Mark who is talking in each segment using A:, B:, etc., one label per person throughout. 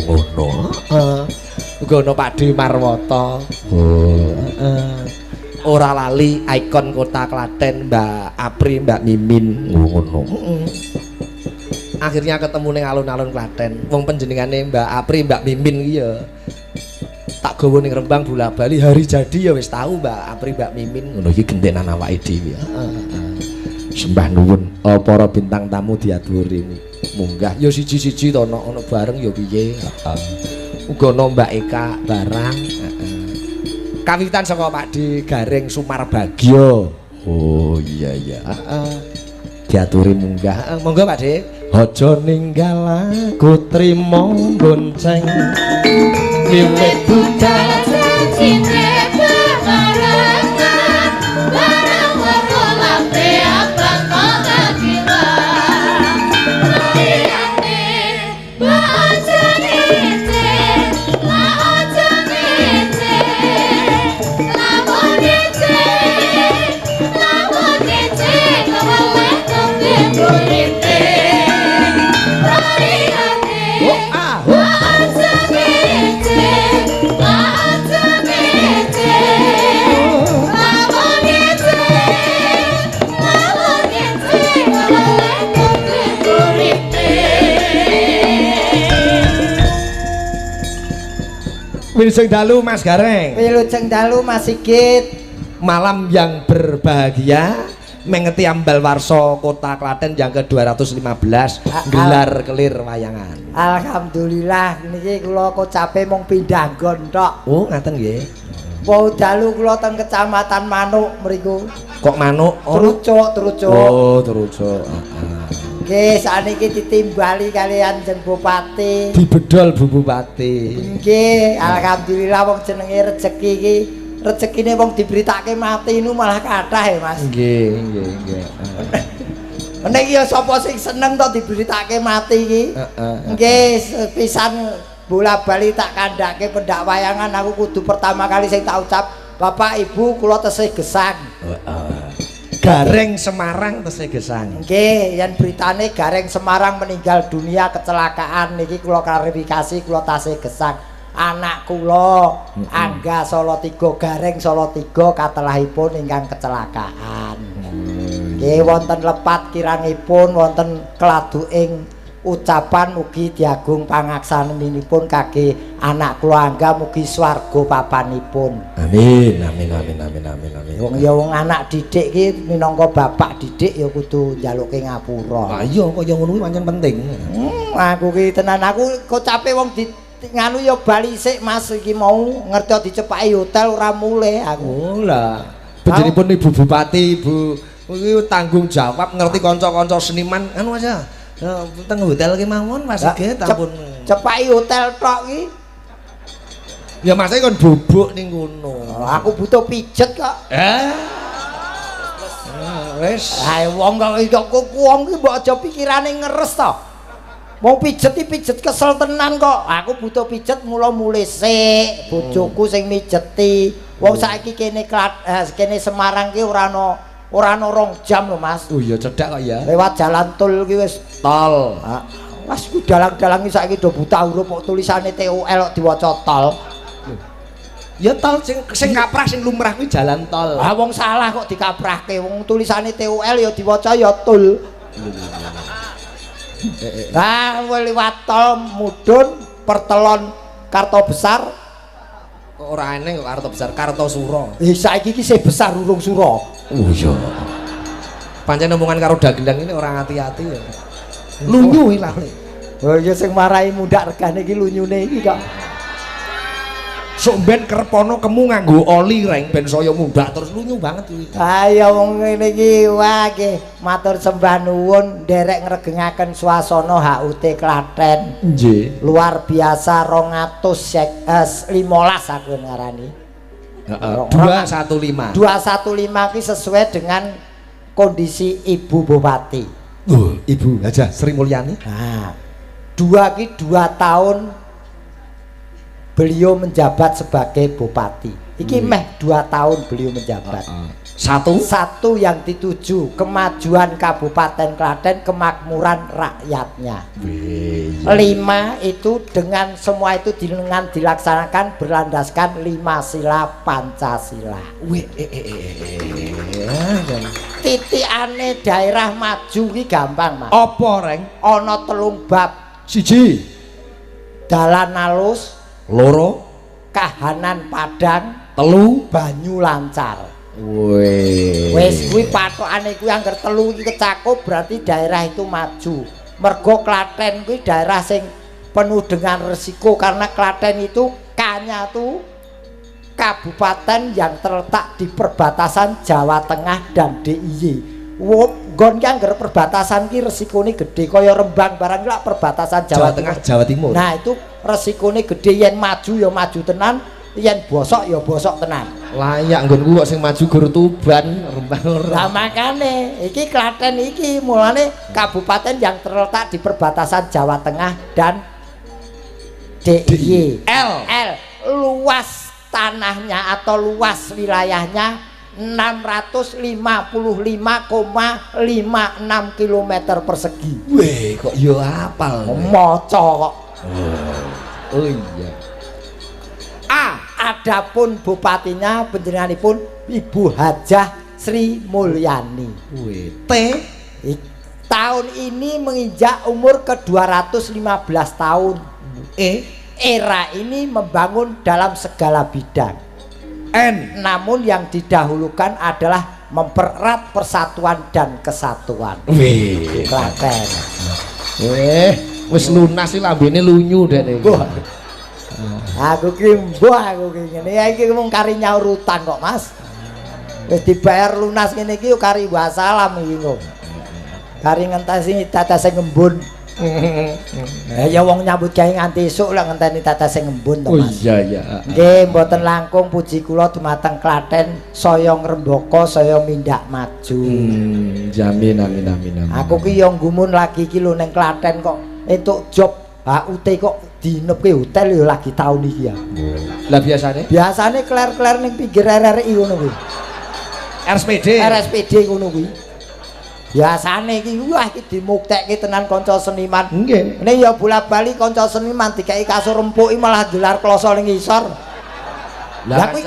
A: Ngono. Heeh. Uga ana Pak D Marwoto. Oh, heeh. Ora lali ikon Kota Klaten Mbak Apri, Mbak Mimin. Ngono. Heeh. Akhirnya ketemu ning alun-alun Klaten. Wong panjenengane Mbak Apri, Mbak Mimin iki ya tak gawa ning Rembang bola-bali hari jadi ya wis tau Mbak Apri, Mbak Mimin. Ngono iki gentenan awake dhewe. Heeh. Sembah nuwun para bintang tamu diaturi munggah ya siji-siji to ono bareng ya piye. Heeh. Uga ana Mbak Eka barang. Heeh. Kawitan saka Pak D Gareng Sumarbagyo. Oh iya iya. Heeh. Diaturi munggah. Heeh, monggo Pak D. Aja ninggal aku trimo gonceng. Wiwit budal
B: janjine bebarengan barang weruh lambe abang kok kagiwan liyane mbok aja ngece la aja ngece lamun ngece lamun ngece keweleh tembe kulite liyane
A: Oh, ah, oh.
B: aja ngece aja ngece lamun ngece lamun ngece keweleh tembe kulite.
A: Wilujeng dalu Mas Gareng.
C: Wilujeng dalu Mas Sigit.
A: Malam yang berbahagia mengeti ambal warsa Kota Klaten yang ke-215 gelar kelir wayangan.
C: Alhamdulillah niki kula kocape mung pindah nggon tok.
A: Oh, ngaten nggih.
C: Wau dalu kula teng Kecamatan Manuk mriku.
A: Kok Manuk? Oh.
C: Trucuk, trucuk.
A: Oh, trucuk. Heeh.
C: Nggih, sakniki ditimbali kaliyan Jeng Bupati.
A: Dibedol Bu Bupati.
C: Nggih, alhamdulillah wong jenenge rejeki iki. Rezekine wong diberitake mati nu malah kathah ya, Mas.
A: Nggih, nggih, nggih.
C: Nek ya sapa sing seneng to diberitake mati iki?
A: Heeh.
C: Nggih, pisan bola-bali tak kandhake pendak wayangan aku kudu pertama kali sing tak ucap, Bapak Ibu kula tesih gesang.
A: Heeh. Gareng Semarang tesih gesang.
C: Nggih, yen beritane Gareng Semarang meninggal dunia kecelakaan niki kula klarifikasi kula tasih gesang. Anak kula Angga Salatiga Gareng Salatiga katelahipun ingkang kecelakaan. Nggih, wonten lepat kirangipun wonten kladuking ucapan mugi diagung pangaksanipun kagem anak kula Angga mugi swarga papanipun.
A: Amin, amin, amin, amin, amin, amin.
C: Wong ya wong anak didik ki minangka bapak didik ya kudu njaluke ngapura.
A: Lah iya kaya ngono kuwi pancen penting.
C: Aku ki tenan aku kocape wong di nganu ya bali sik Mas iki mau ngerti dicepaki hotel ora mulih aku.
A: Oh lah. Panjenenganipun Ibu Bupati, Ibu kuwi tanggung jawab ngerti kanca-kanca seniman anu aja. Teng hotel ki mawon Mas Sigit ampun.
C: Cepaki hotel tok ki.
A: Ya Mas kon bubuk ning kono.
C: Oh, aku butuh pijet kok.
A: Eh. Wis.
C: Ha wong kok wong ki mbok aja pikirane ngeres to. Wong pijet iki pijet kesel tenan kok. Aku butuh pijet mula mulih sik. Bojoku sing mijeti. Wong saiki kene kene Semarang ki ora ana 2 jam lho Mas.
A: Oh iya cedhak kok ya.
C: Lewat jalan tol ki wis
A: tol.
C: Ha. Mas ku dalang-dalang iki saiki do buta huruf kok tulisane TOL kok diwaca tol.
A: Ya tol sing kaprah sing lumrah kuwi jalan tol.
C: Ah wong salah kok dikaprahke. Wong tulisane TOL ya diwaca ya tul. Lah liwat tol mudhun pertelon Karto Besar.
A: Kok ora eneng kok Karto Besar, Kartosuro.
C: Saiki iki sih besar urung sura.
A: Oh iya. Pancen omongan karo dagelan ini orang hati-hati ya. Lunyu ilate.
C: Oh iya sing marai mundhak regane iki lunyune iki kok.
A: Sok ben kerep ana kemu nganggo oli reng ben saya mundhak terus lunyu banget kuwi.
C: Ah ya wong ngene iki wah nggih matur sembah nuwun nderek ngregengaken swasana HUT Klaten.
A: Nggih.
C: Luar biasa 215 aku ngarani.
A: Heeh. 215.
C: 215 ki sesuai dengan kondisi Ibu Bupati.
A: Ibu Hajah Sri Mulyani.
C: Nah, 2 ki 2 tahun beliau menjabat sebagai bupati. Iki meh 2 tahun beliau menjabat.
A: Satu.
C: Satu yang dituju, kemajuan Kabupaten Klaten, kemakmuran rakyatnya.
A: Wih.
C: 5 itu dengan semua itu dengan dilaksanakan berlandaskan 5 sila Pancasila.
A: Wih,
C: Titikane daerah maju ki gampang, Mas.
A: Apa, Reng?
C: Ana 3 bab.
A: 1.
C: Dalan alus,
A: 2.
C: Kahanan padang,
A: 3.
C: Banyu lancar.
A: Wih.
C: Wis kuwi patokane kuwi angger 3 iki kecakup berarti daerah itu maju. Mergo Klaten kuwi daerah sing penuh dengan resiko karena Klaten itu K-nya tuh kabupaten yang terletak di perbatasan Jawa Tengah dan DIY. Wop, nggon ki angger perbatasan ki resikone gedhe kaya Rembang barang lak perbatasan
A: Jawa Tengah, Jawa Timur.
C: Nah, itu resikone gedhe yen maju ya maju tenan, yen bosok ya bosok tenan.
A: Layak nggonku kok sing maju gur Tuban, Rembang ora.
C: Lah makane iki Klaten iki mulane kabupaten yang terletak di perbatasan Jawa Tengah dan DIY.
A: L.
C: L, luas tanahnya atau luas wilayahnya 655,56 km persegi.
A: Weh, kok yo hafal.
C: Maca kok.
A: Oh iya. A.
C: Adapun bupatinya panjenenganipun Ibu Hajah Sri Mulyani.
A: Weh, T.
C: Tahun ini menginjak umur ke 215 tahun.
A: E.
C: Era ini membangun dalam segala bidang.
A: N.
C: Namun yang didahulukan adalah mempererat persatuan dan kesatuan.
A: Wih,
C: Klaten.
A: Weh, wis lunas iki lambene lunyu dene.
C: Aku ki mbuh aku ki ngene iki mung kari nyaur utang kok, Mas. Wis dibayar lunas ngene iki yo kari wassalam iki kok. Kari ngentesi tetese ngembun. Ya wong nyambut gawe nganti esuk lek ngenteni tetese ngembun to, Mas.
A: Oh iya iya.
C: Nggih, mboten langkung puji kula dumateng Klaten saya ngrembaka, saya mindak maju.
A: Jamin amin amin amin.
C: Aku ki yo nggumun lagi iki lho ning Klaten kok entuk job HUT kok dinepke hotel yo lagi taun iki ya.
A: Lah biasane?
C: Biasane kler-kler ning pinggir RRI ngono kuwi.
A: RSPD.
C: RSPD ngono kuwi. Biasane iki wah iki dimuktekke tenan kanca seniman.
A: Nggih.
C: Ning ya bola-bali kanca seniman dikeki kasur empuk malah gelar kloso ning ngisor. Lah kuwi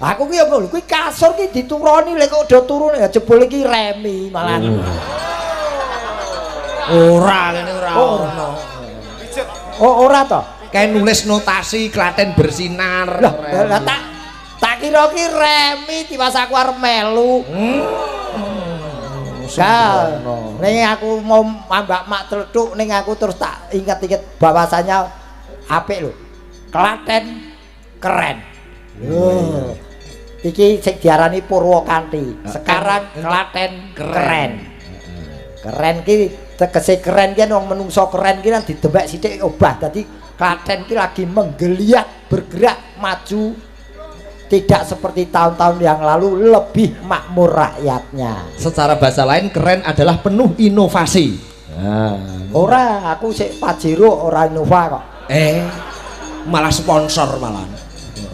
C: aku ki ya kuwi kasur ki dituroni lek kok do turu ya jebul iki remi malah.
A: Ora ngene ora ono.
C: Oh ora to?
A: Kae nulis notasi Klaten bersinar.
C: Lah tak kira ki remi tiwas aku arep melu. Ning aku mau ambak mak tleduk ning aku terus tak inget-inget bahwasanya apik lho. Klaten keren. Lho. Iki sing diarani Purwakanthi. Sekarang Klaten keren. Keren ki tegese keren ki wong menungso keren ki nang didemek sithik obah. Dadi Klaten ki lagi menggeliat, bergerak maju. Tidak seperti tahun-tahun yang lalu, lebih makmur rakyatnya.
A: Secara bahasa lain keren adalah penuh inovasi. Nah,
C: ora, aku sik Pajero ora innova kok.
A: Malah sponsor malah.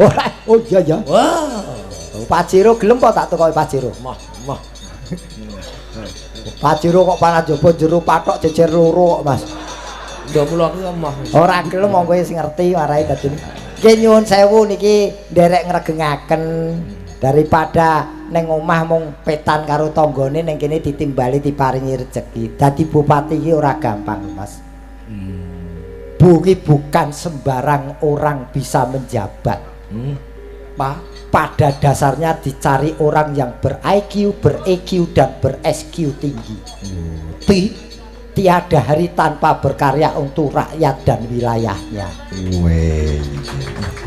C: Ora, oh iya ya.
A: Wah,
C: Pajero gelem po tak tukoki Pajero.
A: Mah, mah.
C: Pajero kok panah jaba jero patok jejer loro kok, Mas.
A: Ndok mula kuwi mah.
C: Ora gelem monggo sing ngerti warai dadi. Nggih nyuwun sewu niki nderek ngregengaken daripada ning omah mung petan karo tanggane ning kene ditimbali diparingi rejeki. Dadi bupati iki ora gampang, Mas. Bu ki bukan sembarang orang bisa menjabat. Pada dasarnya dicari orang yang ber-IQ, ber-EQ dan ber-SQ tinggi. Tiada hari tanpa berkarya untuk rakyat dan wilayahnya.
A: Weh.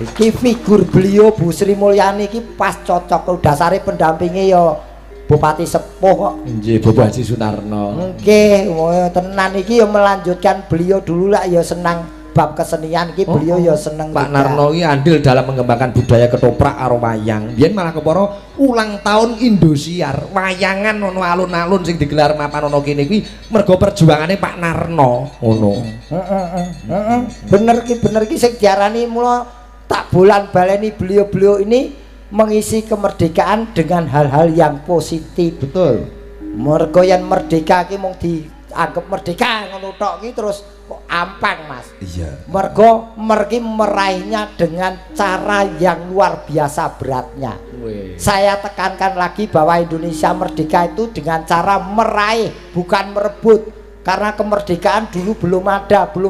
C: Iki figur beliau Bu Sri Mulyani iki pas cocok dasare pendampinge ya Bupati Sepuh kok.
A: Nggih, Bapak Haji Sunarno.
C: Nggih, tenan iki ya melanjutkan beliau dulu lah ya senang bab kesenian iki beliau ya seneng.
A: Pak Narno iki andil dalam mengembangkan budaya ketoprak karo wayang. Biyen malah kepara ulang tahun Indosiar, wayangan ono alun-alun sing digelar mapan ono kene kuwi mergo perjuangane Pak Narno ngono.
C: Heeh. Bener ki sing diarani mula tak bolan-baleni beliau-beliau ini Mengisi kemerdekaan dengan hal-hal yang positif.
A: Betul.
C: Mergo yen merdeka ki mung dianggap merdeka ngono tok ki terus kok ampang, Mas.
A: Iya.
C: Mergo merki meraihnya dengan cara yang luar biasa beratnya.
A: Weh.
C: Saya tekankan lagi bahwa Indonesia merdeka itu dengan cara meraih, bukan merebut. Karena kemerdekaan dulu belum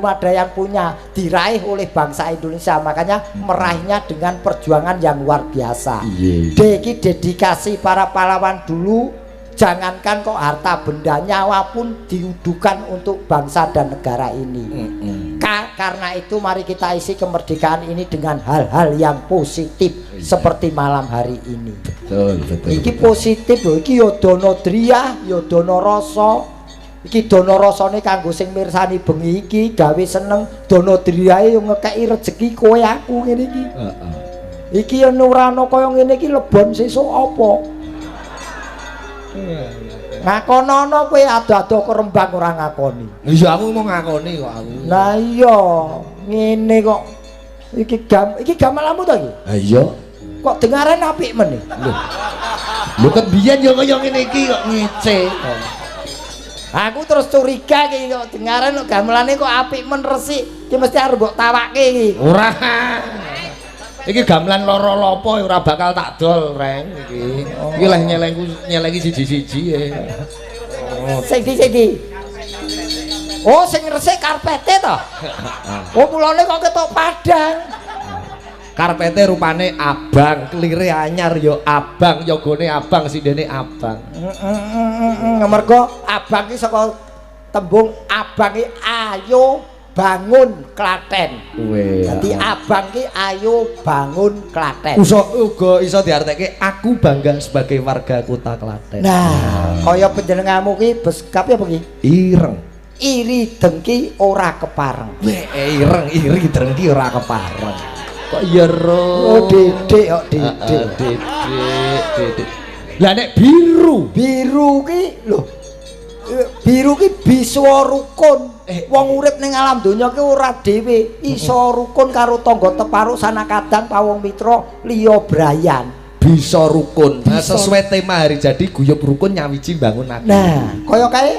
C: ada yang punya, diraih oleh bangsa Indonesia. Makanya meraihnya dengan perjuangan yang luar biasa.
A: Iya.
C: D iki dedikasi para pahlawan dulu, jangankan kok harta benda, nyawa pun diudukan untuk bangsa dan negara ini. Karena itu mari kita isi kemerdekaan ini dengan hal-hal yang positif seperti malam hari ini.
A: Betul, betul.
C: Iki positif lho, iki ya dana driyah, ya dana rasa. Iki dana rasane kanggo sing mirsani bengi iki gawe seneng, dana driyahe yo ngekeki rejeki kowe aku ngene iki.
A: Heeh.
C: Iki yen ora ana kaya ngene iki lebon sesuk apa? Ngakonono kowe ado-ado ke Rembang ora ngakoni.
A: Iya, aku mau ngakoni kok aku.
C: Lah iya, ngene kok. Iki gam iki gamelanmu to iki?
A: Ha iya.
C: Kok dengaren apik men iki?
A: Lho. Lho ket biyen ya kaya ngene iki kok ngece.
C: Aku terus curiga iki kok dengaren kok gamelane kok apik men resik. Iki mesti arep mbok tawake iki.
A: Ora. Iki gamelan loro lopo ora bakal tak dol, Reng, iki. Iki leh nyelengku nyelengi siji-siji e.
C: Sing di sing di. Oh, sing resik karpete to? Oh, mulane kok ketok padang.
A: Karpete rupane abang, kelire anyar ya abang, yogone abang, sindene abang.
C: Mergo abang iki saka tembung abang iki ayo bangun Klaten.
A: Weh.
C: Dadi abang ki ayo bangun Klaten.
A: Uso uga iso diarteke aku bangga sebagai warga kota Klaten.
C: Nah, kaya panjenenganmu ki beskap apa ki?
A: Ireng.
C: Iri dengki ora kepareng.
A: Weh, ireng iri dengki ora kepareng. Kok ya ro.
C: Oh, dedek kok dedek.
A: Dedek, dedek. Lah nek biru,
C: biru ki lho. Biru ki bisa rukun. Wong urip ning alam donya ki ora dhewe, iso rukun karo tangga teparuk sanakadang pawong mitra liya brayan.
A: Bisa rukun. Nah, sesuai tema hari jadi guyub rukun nyawiji bangun nagara.
C: Nah, kaya kae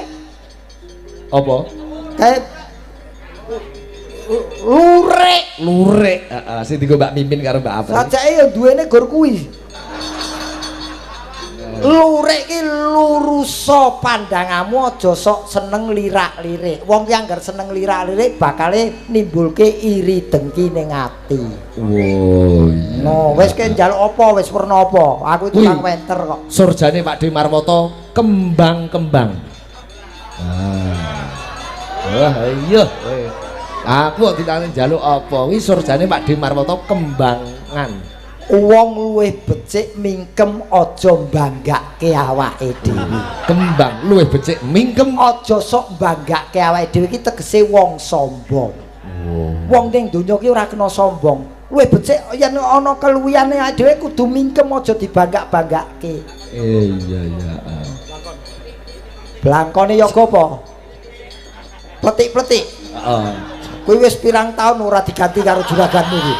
A: apa?
C: Kae lurik.
A: Lurik, heeh, sing dienggo Mbak Mimin karo Mbak Apri.
C: Sajake ya duwene gor kuwi. Lurik ki lurusa pandanganmu, aja sok seneng lirak-lirik. Wong ki angger seneng lirak-lirik bakale nimbulke iri dengki ning ati.
A: Oh iya.
C: No, wis ki njaluk apa, wis werna apa? Aku tukang wenter kok.
A: Surjane Pak De Marwoto kembang-kembang. Ah. Wah iya. Aku kok ditanya njaluk apa? Kuwi surjane Pak De Marwoto kembangan.
C: Wong luwih becik mingkem aja mbanggake awake dhewe.
A: Kembang luwih becik mingkem
C: aja sok mbanggake awake dhewe iki tegese wong sombong.
A: Oh.
C: Wong ning donya ki ora kena sombong. Luwih becik yen ana keluwihane awake dhewe kudu mingkem aja dibangga-banggake.
A: Iya iya.
C: Blangkone yoga apa? Pletik-pletik.
A: Heeh.
C: Kuwi wis pirang taun ora diganti karo juraganmu iki.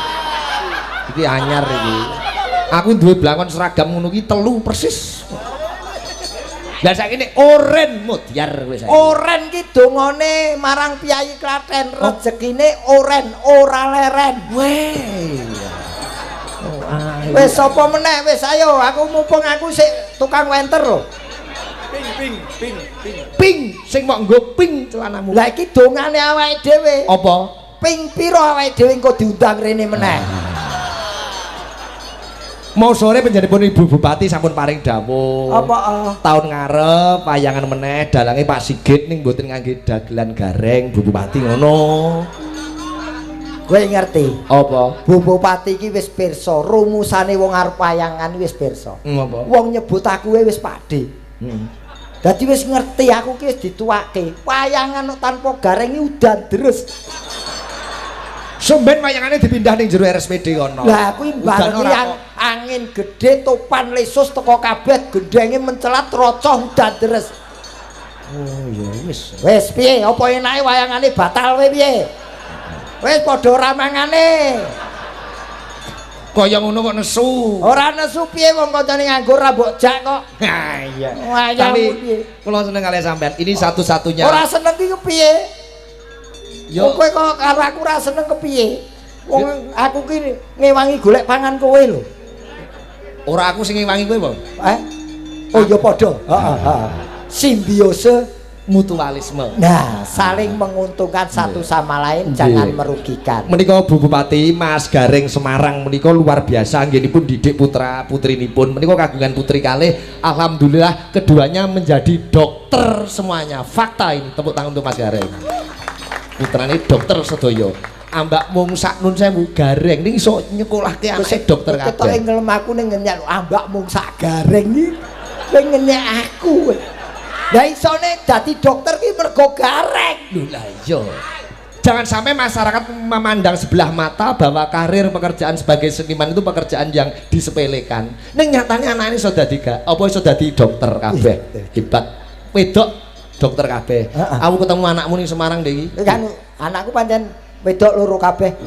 A: Iki anyar iki. Aku duwe blangkon seragam ngono ki 3 persis. Lah saiki nek oren mudyar kowe saiki.
C: Oren ki dongane marang piyayi Klaten, rezekine oren ora leren.
A: Weh.
C: Wis sapa meneh wis ayo aku mumpung aku sik tukang wenter lho.
D: Ping ping ping ping.
A: Ping sing mok nggo ping celanamu.
C: Lah iki dongane awake dhewe.
A: Apa?
C: Ping pira awake dhewe engko diundang rene meneh.
A: Mau sore panjenenganipun Ibu Bupati sampun paring dawuh.
C: Apa?
A: Taun ngarep wayangan meneh dalange Pak Sigit ning mboten ngangge dagelan gareng Bu Bupati ngono.
C: Kowe ngerti?
A: Apa?
C: Bu Bupati iki wis pirsa, rumusane wong arep wayangan wis pirsa.
A: Apa?
C: Wong nyebut aku wis Pakde.
A: Heeh.
C: Dadi wis ngerti aku ki wis dituwake. Wayangan tanpa gareng iki udan deres.
A: Sumben wayangane dipindah ning jero RSPD kono.
C: Lah kuwi barengi angin gedhe topan lesus teko kabeh gendenge mencelat rocoh udan deres.
A: Oh ya wis.
C: Wis piye apa enake wayangane batal kowe piye? Wis padha ramangane.
A: Kaya ngono kok nesu.
C: Ora nesu piye wong kancane nganggur ra mbok jak kok.
A: Ha iya.
C: Wayahmu
A: Tapi
C: piye?
A: kula seneng kalih sampean. Ini satu-satunya.
C: Ora seneng ki kepiye?
A: Yo.
C: Kowe kok karo aku ora seneng kepiye? Wong aku ki ngewangi golek pangan kowe lho.
A: Ora aku sing ngewangi kowe, Bang.
C: Eh? Oh iya padha. Heeh, heeh. Simbiose
A: Mutualisme.
C: Nah, saling menguntungkan satu sama lain, jangan merugikan.
A: Menika Bu Bupati Mas Gareng Semarang menika luar biasa anggenipun didik putra putrinipun. Menika kagungan putri kalih, alhamdulillah keduanya menjadi dokter semuanya. Fakta ini, tepuk tangan untuk Mas Gareng. Putrane dokter sedaya. Ambak mung sak nun sewu Gareng ning iso nyekolahke anake dokter
C: Ketoke
A: kabeh.
C: ngelem aku ning ngenyek ambak mung sak Gareng iki. Kowe ngenyek aku kowe. Lah isone dadi dokter ki mergo Gareng.
A: Lho lah iya. Jangan sampai masyarakat memandang sebelah mata bahwa karir pekerjaan sebagai seniman itu pekerjaan yang disepelekan. Ning nyatane anake iso dadi apa iso dadi dokter kabeh. Hebat. Wedok dokter kabeh.
C: Heeh.
A: Aku ketemu anakmu ning Semarang ndek iki.
C: Kan anakku pancen wedok loro kabeh.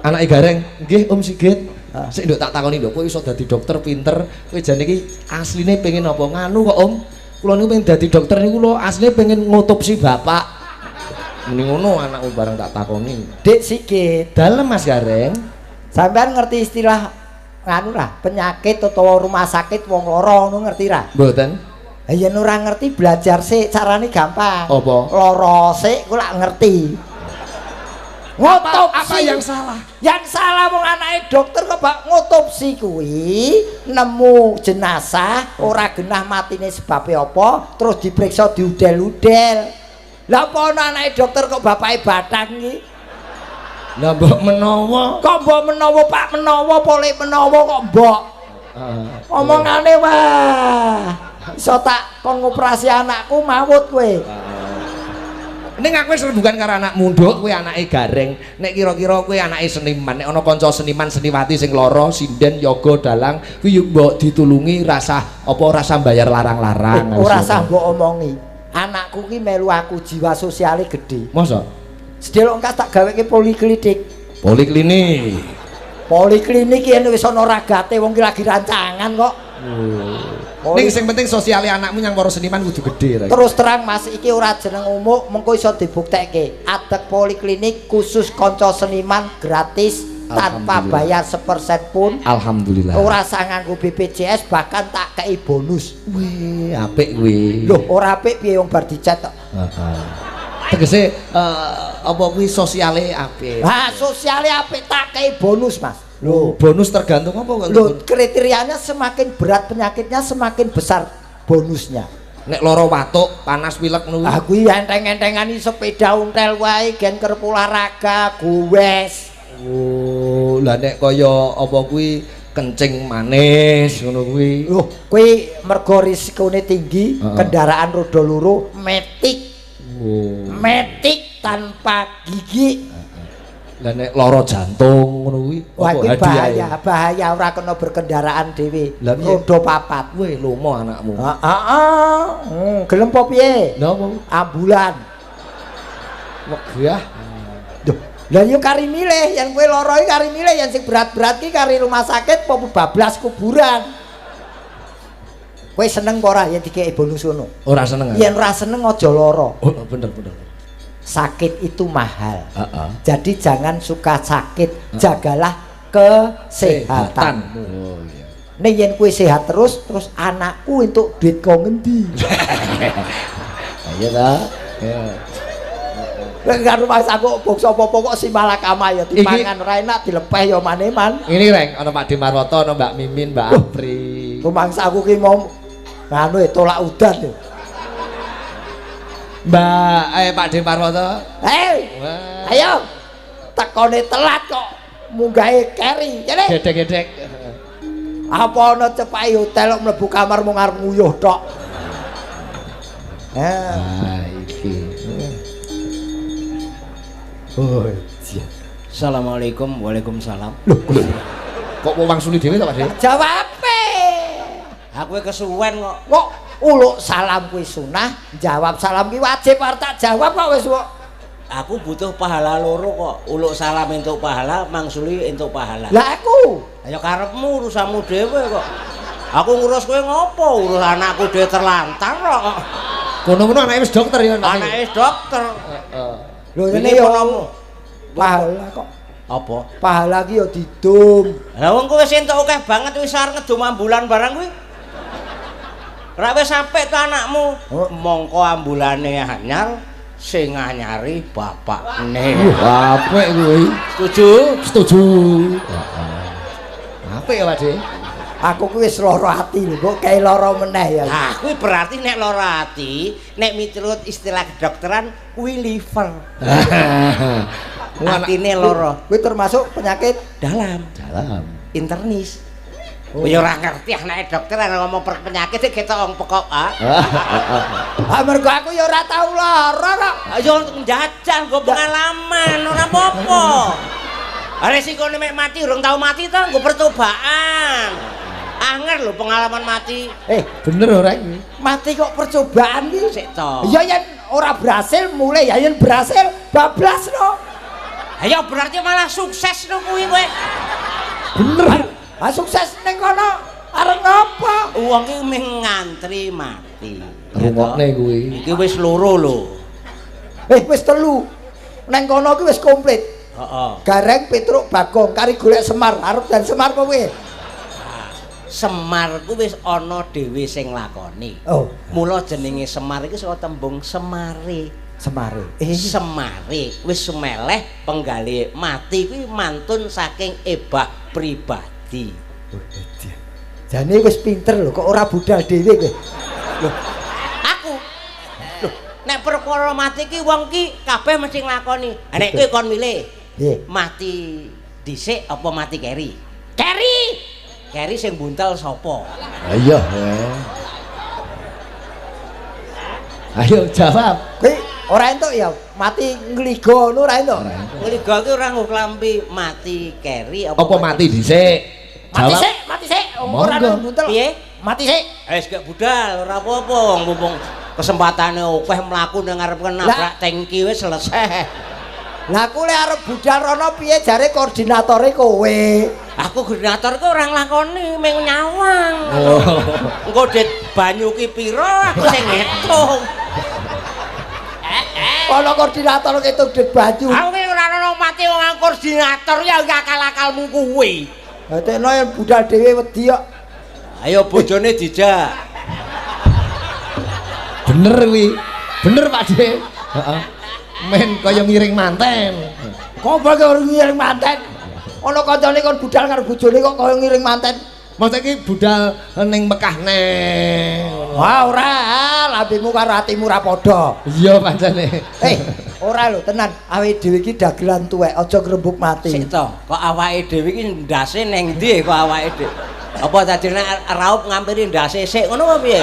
A: Anake Gareng, nggih Om Sigit. Sik nduk tak takoni nduk, kowe iso dadi dokter pinter, kowe jane iki asline pengen apa? Nganu kok Om. Kula niku pengen dadi dokter niku lho asline pengen ngotopsi bapak. Muni ngono anakku bareng tak takoni.
C: Dik Sigit,
A: Dalem Mas Gareng.
C: Sampean ngerti istilah nganu ra, penyakit utawa rumah sakit wong lara ngono ngerti ra?
A: Mboten.
C: Ha yen ora ngerti belajar sik, carane gampang.
A: Apa?
C: Lara sik ku lak ngerti. Ngotopsi.
A: Apa yang salah?
C: Yang salah wong anake dokter kok bak ngotopsi kuwi nemu jenazah ora genah matine sebabe apa terus diperiksa diudel-udel. Lah apa ana anake dokter kok bapake batang iki?
A: Lah mbok menawa.
C: Kok mbok menawa Pak menawa polek menawa kok mbok. Omongane wah. Iso tak kon ngoperasi anakku mawut kowe.
A: Ning aku wis rembugan karo anakmu, Nduk, kowe anake Gareng. Nek kira-kira kowe anake seniman, nek ana kanca seniman seniwati sing lara, sinden, yoga, dalang, kuwi yo mbok ditulungi rasah apa rasah bayar larang-larang.
C: Ora sah mbok omongi. Anakku ki melu aku jiwa sosiale gedhe.
A: Masa?
C: Sedelok engkas tak gaweke poliklinik.
A: Poliklinik.
C: Poliklinik yen wis ana ragate wong ki lagi rancangan kok.
A: Ning sing penting sosiale anakmu nyang para seniman kudu gedhe.
C: Terus terang Mas, iki ora jeneng umuk, mengko iso dibuktekke. Adeg poliklinik khusus kanca seniman gratis tanpa bayar sepersen pun.
A: Alhamdulillah.
C: Ora usah nganggo BPJS bahkan tak kei bonus.
A: Wih, apik kuwi.
C: Loh, ora apik piye wong bar dicet kok.
A: Heeh. Tegese apa kuwi sosiale apik.
C: Ha, sosiale apik tak kei bonus, Mas.
A: Loh, bonus tergantung apa kok?
C: Loh, kriterianya semakin berat penyakitnya semakin besar bonusnya.
A: Nek lara watuk, panas pilek ngono.
C: Ah kuwi enteng-entengan sepeda untel wae gen kerep olahraga, gowes.
A: Oh, lah nek kaya apa kuwi kencing manis ngono kuwi.
C: Loh, kuwi mergo risikone tinggi, kendaraan roda loro metik.
A: Oh.
C: Metik tanpa gigi.
A: Lah nek lara jantung ngono kuwi
C: wah
A: apa
C: bahaya, bahaya ora kena berkendaraan dhewe. Roda papat.
A: Weh, lomo anakmu.
C: Heeh, gelem apa piye?
A: Lha apa?
C: Ambulan.
A: Wegah.
C: Duh, lah yo kari milih, yen kowe lara iki kari milih, yen sing berat-berat ki kari rumah sakit apa bablas kuburan. Kowe seneng apa ora yen dikeki bonus ngono?
A: Ora seneng.
C: Yen ora seneng aja lara.
A: Oh, bener bener.
C: Sakit itu mahal. Jadi jangan suka sakit, jagalah kesehatanmu.
A: Oh, iya.
C: Nek yen kowe sehat terus, terus anakku entuk duit ko ngendi?
A: Iya ta? Ya.
C: Nek karo mas aku bangsa apa-apa kok si malakama ya dipangan ora enak dilepeh ya maneman.
A: Ini Reng, ana Pak Demarwoto, ana Mbak Mimin, Mbak Apri.
C: Rumangsa aku ki mau nganu ya tolak udan ya.
A: Mbak, Pak Demarwoto.
C: Hei. Ayo. Tekone telat kok munggahe keri. Jane.
A: Gedek-gedek.
C: Apa ana cepake hotel kok mlebu kamar mung arep nguyuh tok.
A: Ah, iki.
C: Oh, iya.
E: Assalamualaikum, waalaikumsalam.
A: Loh, kok mau wangsuli dhewe to, Pak De?
C: Jawabe.
E: Aku kesuwen kok.
C: Kok uluk salam kuwi sunah, jawab salam kuwi wajib, arep tak jawab kok wis kok.
E: Aku butuh pahala loro kok. Uluk salam entuk pahala, mangsuli entuk pahala.
C: Lah aku.
E: Ya karepmu urusanmu dhewe kok. Aku ngurus kowe ngopo? Urus anakku dhewe terlantar kok.
A: Kono-kono anake wis dokter ya.
E: Anake wis dokter.
A: Heeh.
C: Lho ngene yo pahala kok.
E: Apa?
C: Pahala ki yo didum.
E: Lah wong kowe wis entuk akeh banget wis arep ngedum ambulan barang kuwi. Ora wis sampe to anakmu. Mongko ambulane anyar sing nganyari bapakne.
A: Wah, apik kuwi.
E: Setuju?
A: Setuju. Heeh. Apik ya, Pak De.
C: Aku kuwi wis lara ati lho, kok kae lara meneh ya.
E: Ah, kuwi berarti nek lara ati, nek miturut istilah kedokteran kuwi liver. Atine lara.
C: Kuwi termasuk penyakit
E: dalam.
A: Dalam.
E: Internis. Oh. Ya ora ngerti anake dokter ana ngomong penyakit ketok wong pekok ah.
C: Ah mergo aku ya ora tau lara kok.
E: Ayo njajal nggo pengalaman ora apa-apa. Resikone mek mati urung tau mati to nggo percobaan. Anger lho pengalaman mati.
A: Bener ora iki?
C: Mati kok percobaan iki?
E: Sik to.
C: Ya yen ora berhasil mulai ya yen berhasil bablas no.
E: Ya berarti malah sukses no kuwi kowe.
A: Bener.
C: Ah sukses ning kono arep ngopo?
E: Wong ki mung ngantri mati.
A: Rungokne kuwi.
E: Iki wis loro lho.
C: Wis telu. Neng kono ki wis komplit.
E: Heeh.
C: Gareng, Petruk, Bagong kari golek Semar, arep dan Semar apa kowe?
E: Semar ku wis ana dhewe sing lakoni.
C: Oh.
E: Mula jenenge Semar iki saka tembung semare.
C: Semare.
E: Semare wis sumeleh penggalih mati kuwi mantun saking ebah pribadi.
C: Jane wis pinter lho kok ora budal dhewe kowe.
E: Lho, aku. Lho, nek perkara mati ki wong ki kabeh mesti nglakoni. Nek kowe kon milih.
C: Nggih.
E: Mati dhisik apa mati keri?
C: Keri.
E: Keri sing buntel sapa?
A: Iya. Ayo jawab.
C: Kowe ora entuk ya mati ngligo ngono ora entuk.
E: Ngligo ki ora nggo klambi, mati keri
A: apa mati dhisik?
C: Mati sik, mati sik. Ora buntel.
E: Piye?
C: Mati sik.
E: Wis gak budal, ora apa-apa wong mumpung kesempatane akeh mlaku nang ngarep nabrak tangki wis selesai.
C: Lah aku le arep budal rono piye jare koordinatore kowe?
E: Aku koordinator ku ora nglakoni, mung nyawang.
A: Oh.
E: Engko dit banyu ki pira aku sing ngitung.
C: Ana koordinator ngitung dit banyu.
E: Aku ki ora ono mati wong koordinator ya akal-akalmu kuwi.
C: Hatekno yen budal dhewe wedi kok.
E: Ayo bojone dijak.
A: Bener kuwi. Bener Pak De. Heeh. Men kaya ngiring manten.
C: Kok kaya ngiring manten? Ana kancane kon budal karo bojone kok kaya ngiring manten.
A: Maksud iki budal ning Mekah neh.
C: Wah ora, lambemu karo atimu ora padha.
A: Iya pancene.
C: Ora lho tenan, awake dhewe iki dagelan tuwek, aja ngrembug mati.
E: Sik to, kok awake dhewe iki ndase ning ndi kok awake dhewe? Apa dadine raup ngampiri ndase sik ngono apa piye?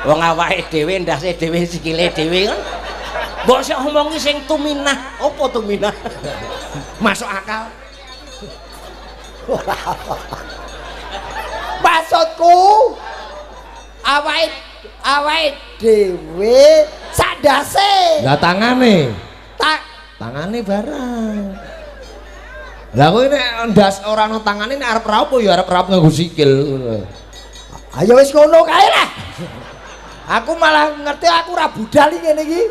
E: Wong awake dhewe ndase dhewe sikile dhewe ngono. Mbok sik omongi sing tuminah, apa tuminah?
A: Masuk akal.
C: Maksudku awake dhewe sak ndase.
A: Lah tangane. Tangane barang. Lah kowe nek ndas ora ana tangane nek arep raup ya arep raup nganggo sikil.
C: Ayo wis ngono kae lah. Aku malah ngerti aku ora budal iki ngene iki.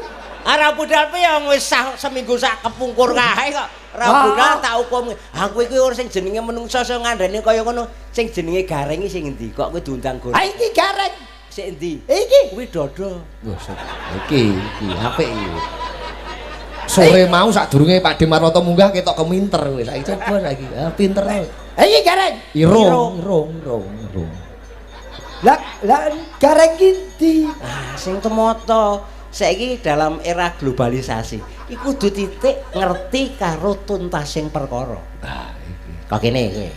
E: Ora budal piye wong wis seminggu sak kepungkur kae kok. Ora budal tak hukum. Aku iki ora sing jenenge menungsa sing ngandani kaya ngono. Sing jenenge Gareng iki sing endi? Kok kowe diundang Gareng?
C: Ha iki Gareng.
E: Sing endi?
C: Iki.
E: Kuwi dodo.
A: Wah, iki apik iki. Sore mau sadurunge Pak De Marwoto munggah ketok keminter wis. Saiki coba saiki. Ah pinter.
C: Iki Gareng.
A: Irung, irung, irung, irung.
C: Lah lah Gareng ki ndi?
E: Ah sing tumoto. Saiki dalam era globalisasi, iku kudu titik ngerti karo tuntasing perkara.
A: Ah iki.
E: Kok kene kowe.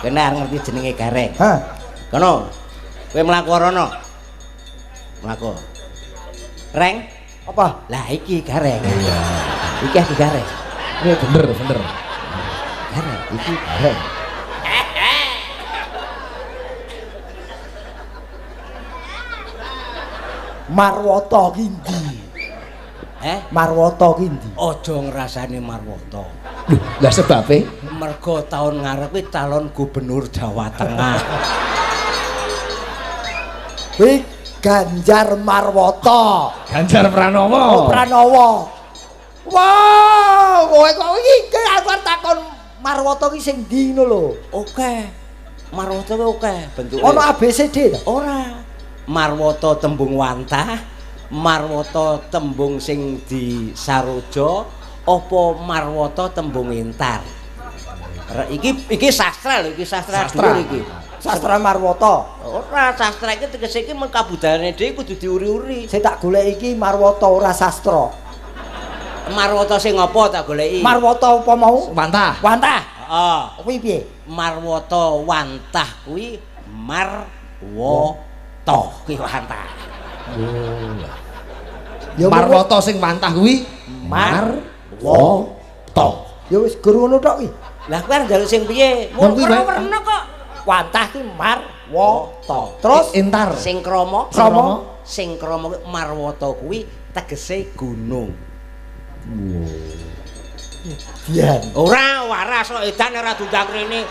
E: Kene arep ngerti jenenge Gareng.
C: Hah.
E: Kono. Kowe mlaku rono. Mlaku. Reng.
C: Apa?
E: Lah iki Gareng.
A: Iya.
E: Iki aku Gareng.
A: Iya bener, bener.
E: Gareng
A: iki Gareng.
C: Marwoto ki ndi? Marwoto ki ndi?
E: Aja ngrasani Marwoto.
A: Lho, lah sebabe?
E: Mergo taun ngarep kuwi calon gubernur Jawa Tengah.
C: Kuwi Ganjar Marwoto.
A: Ganjar Pranowo.
C: Oh, Pranowo. Wah, kowe kok iki aku arep takon Marwoto ki sing ndi ngono lho.
E: Oke. Marwoto kuwi oke bentuke.
C: Ono ABCD ta?
E: Ora. Marwoto tembung wantah, Marwoto tembung sing di saroja, apa Marwoto tembung entar. Iki sastra lho, iki sastra dhuwur iki.
C: Sastra Marwoto.
E: Ora, sastra iki tegese iki mengkabudayane dhewe kudu diuri-uri.
C: Sing tak golek iki Marwoto ora sastra.
E: Marwoto sing apa tak goleki?
C: Marwoto apa mau?
A: Wantah.
C: Wantah.
E: Heeh.
C: Kuwi piye?
E: Marwoto wantah kuwi Marwoto kuwi wantah.
C: Ya
A: Marwoto sing wantah kuwi Marwoto.
C: Ya wis guru ngono tok kuwi.
E: Lah kowe arep njaluk sing piye? Werna-werna kok.
C: Wantah ki Marwoto. Terus
A: entar.
E: Sing krama,
C: krama,
E: sing krama kuwi Marwoto kuwi tegese gunung.
C: Dian.
E: Ora waras kok edan ora diundang rene.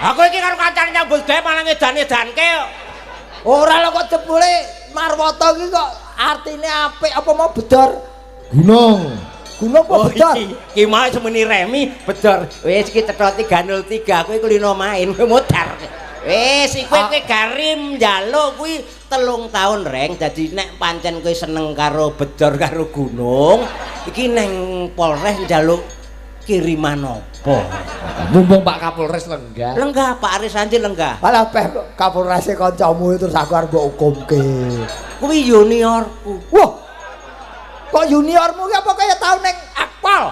E: Aku iki karo kancane nyambut gawe malah ngedan-edanke kok.
C: Ora lho kok jebule Marwoto iki kok artine apik apa mau bedor?
A: Gunung.
C: Gunung apa bedor?
E: Iki mau semeni remi bedor. Wis iki cetha 303 kowe kulino main kowe modar. Wis iki kowe garim njaluk kuwi 3 tahun reng. Dadi nek pancen kowe seneng karo bedor karo gunung, iki neng Polres njaluk kiriman apa?
A: Mumpung Pak Kapolres lenggah.
E: Lenggah Pak Aris Andi lenggah.
C: Malah peh Kapolrese kancamu terus aku arep mbok hukumke.
E: Kuwi juniorku.
C: Wah. Kok juniormu ki apa kaya tau ning Akpol?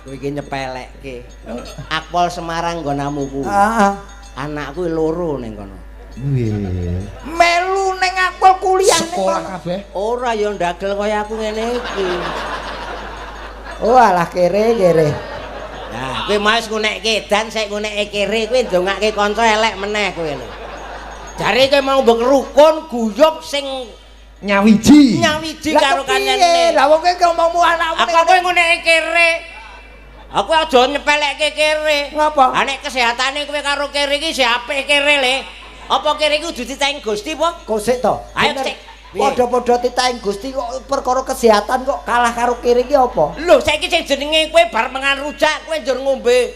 E: Kowe iki nyepelekke. Akpol Semarang nggonamu kuwi.
C: Heeh.
E: Anakku loro ning kono.
A: Nggih.
C: Melu ning Akpol kuliah ning
A: sekolah
C: kono.
A: Kabeh.
E: Ora ya ndagel kaya aku ngene iki.
C: Oh alah kere-kere.
E: Nah, kowe mau wis ngunekke edan, sik ngunekke kere, kowe ndongake kanca elek meneh kowe lho. Jare kowe mau mbok rukun guyub sing
A: nyawiji.
E: Nyawiji karo kancane.
C: Lah wong kowe ngomongmu anakmu
E: ning aku kowe ngunekke kere. Aku aja nyepelekke kere.
C: Ngapa?
E: Ha nek kesehatane kowe karo kere iki isih apik kere le. Apa kere iki kudu ditahing Gusti apa?
C: Kok sik to?
E: Ayo sik.
C: Padha-padha titahing Gusti kok perkara kesehatan kok kalah karo kere iki apa?
E: Lho saiki sing jenenge kowe bar mangan rujak kowe njur ngombe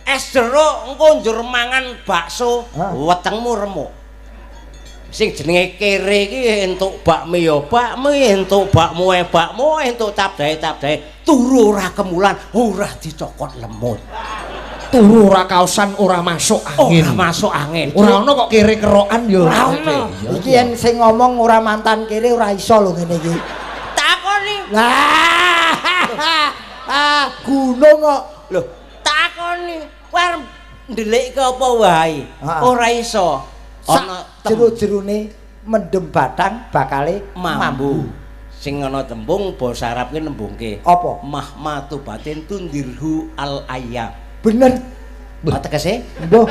E: es jeruk engko njur mangan bakso wetengmu remuk. Sing jenenge kere iki entuk bakmi ya bakmi, entuk bakmu e bakmu, entuk capdae-capdae, turu ora kemulan, ora dicokot lemut.
A: Turu ora kaosan, ora masuk angin.
E: Ora masuk angin.
A: Ora ono kok kere kerokan ya.
E: Ora ono.
C: Iki yen sing ngomong ora mantan kere ora iso lho ngene iki.
E: Takoni.
C: Lah, gunung kok.
E: Lho, takoni. Kowe arep ndelikke apa wae? Ora iso. Ana
C: jero-jerone mendem batang bakale
E: mambu. Sing ana tembung basa Arab ki nembungke.
C: Apa?
E: Mahmatu batin tundirhu al ayam.
C: Bener.
E: Apa tegese?
C: Mbah.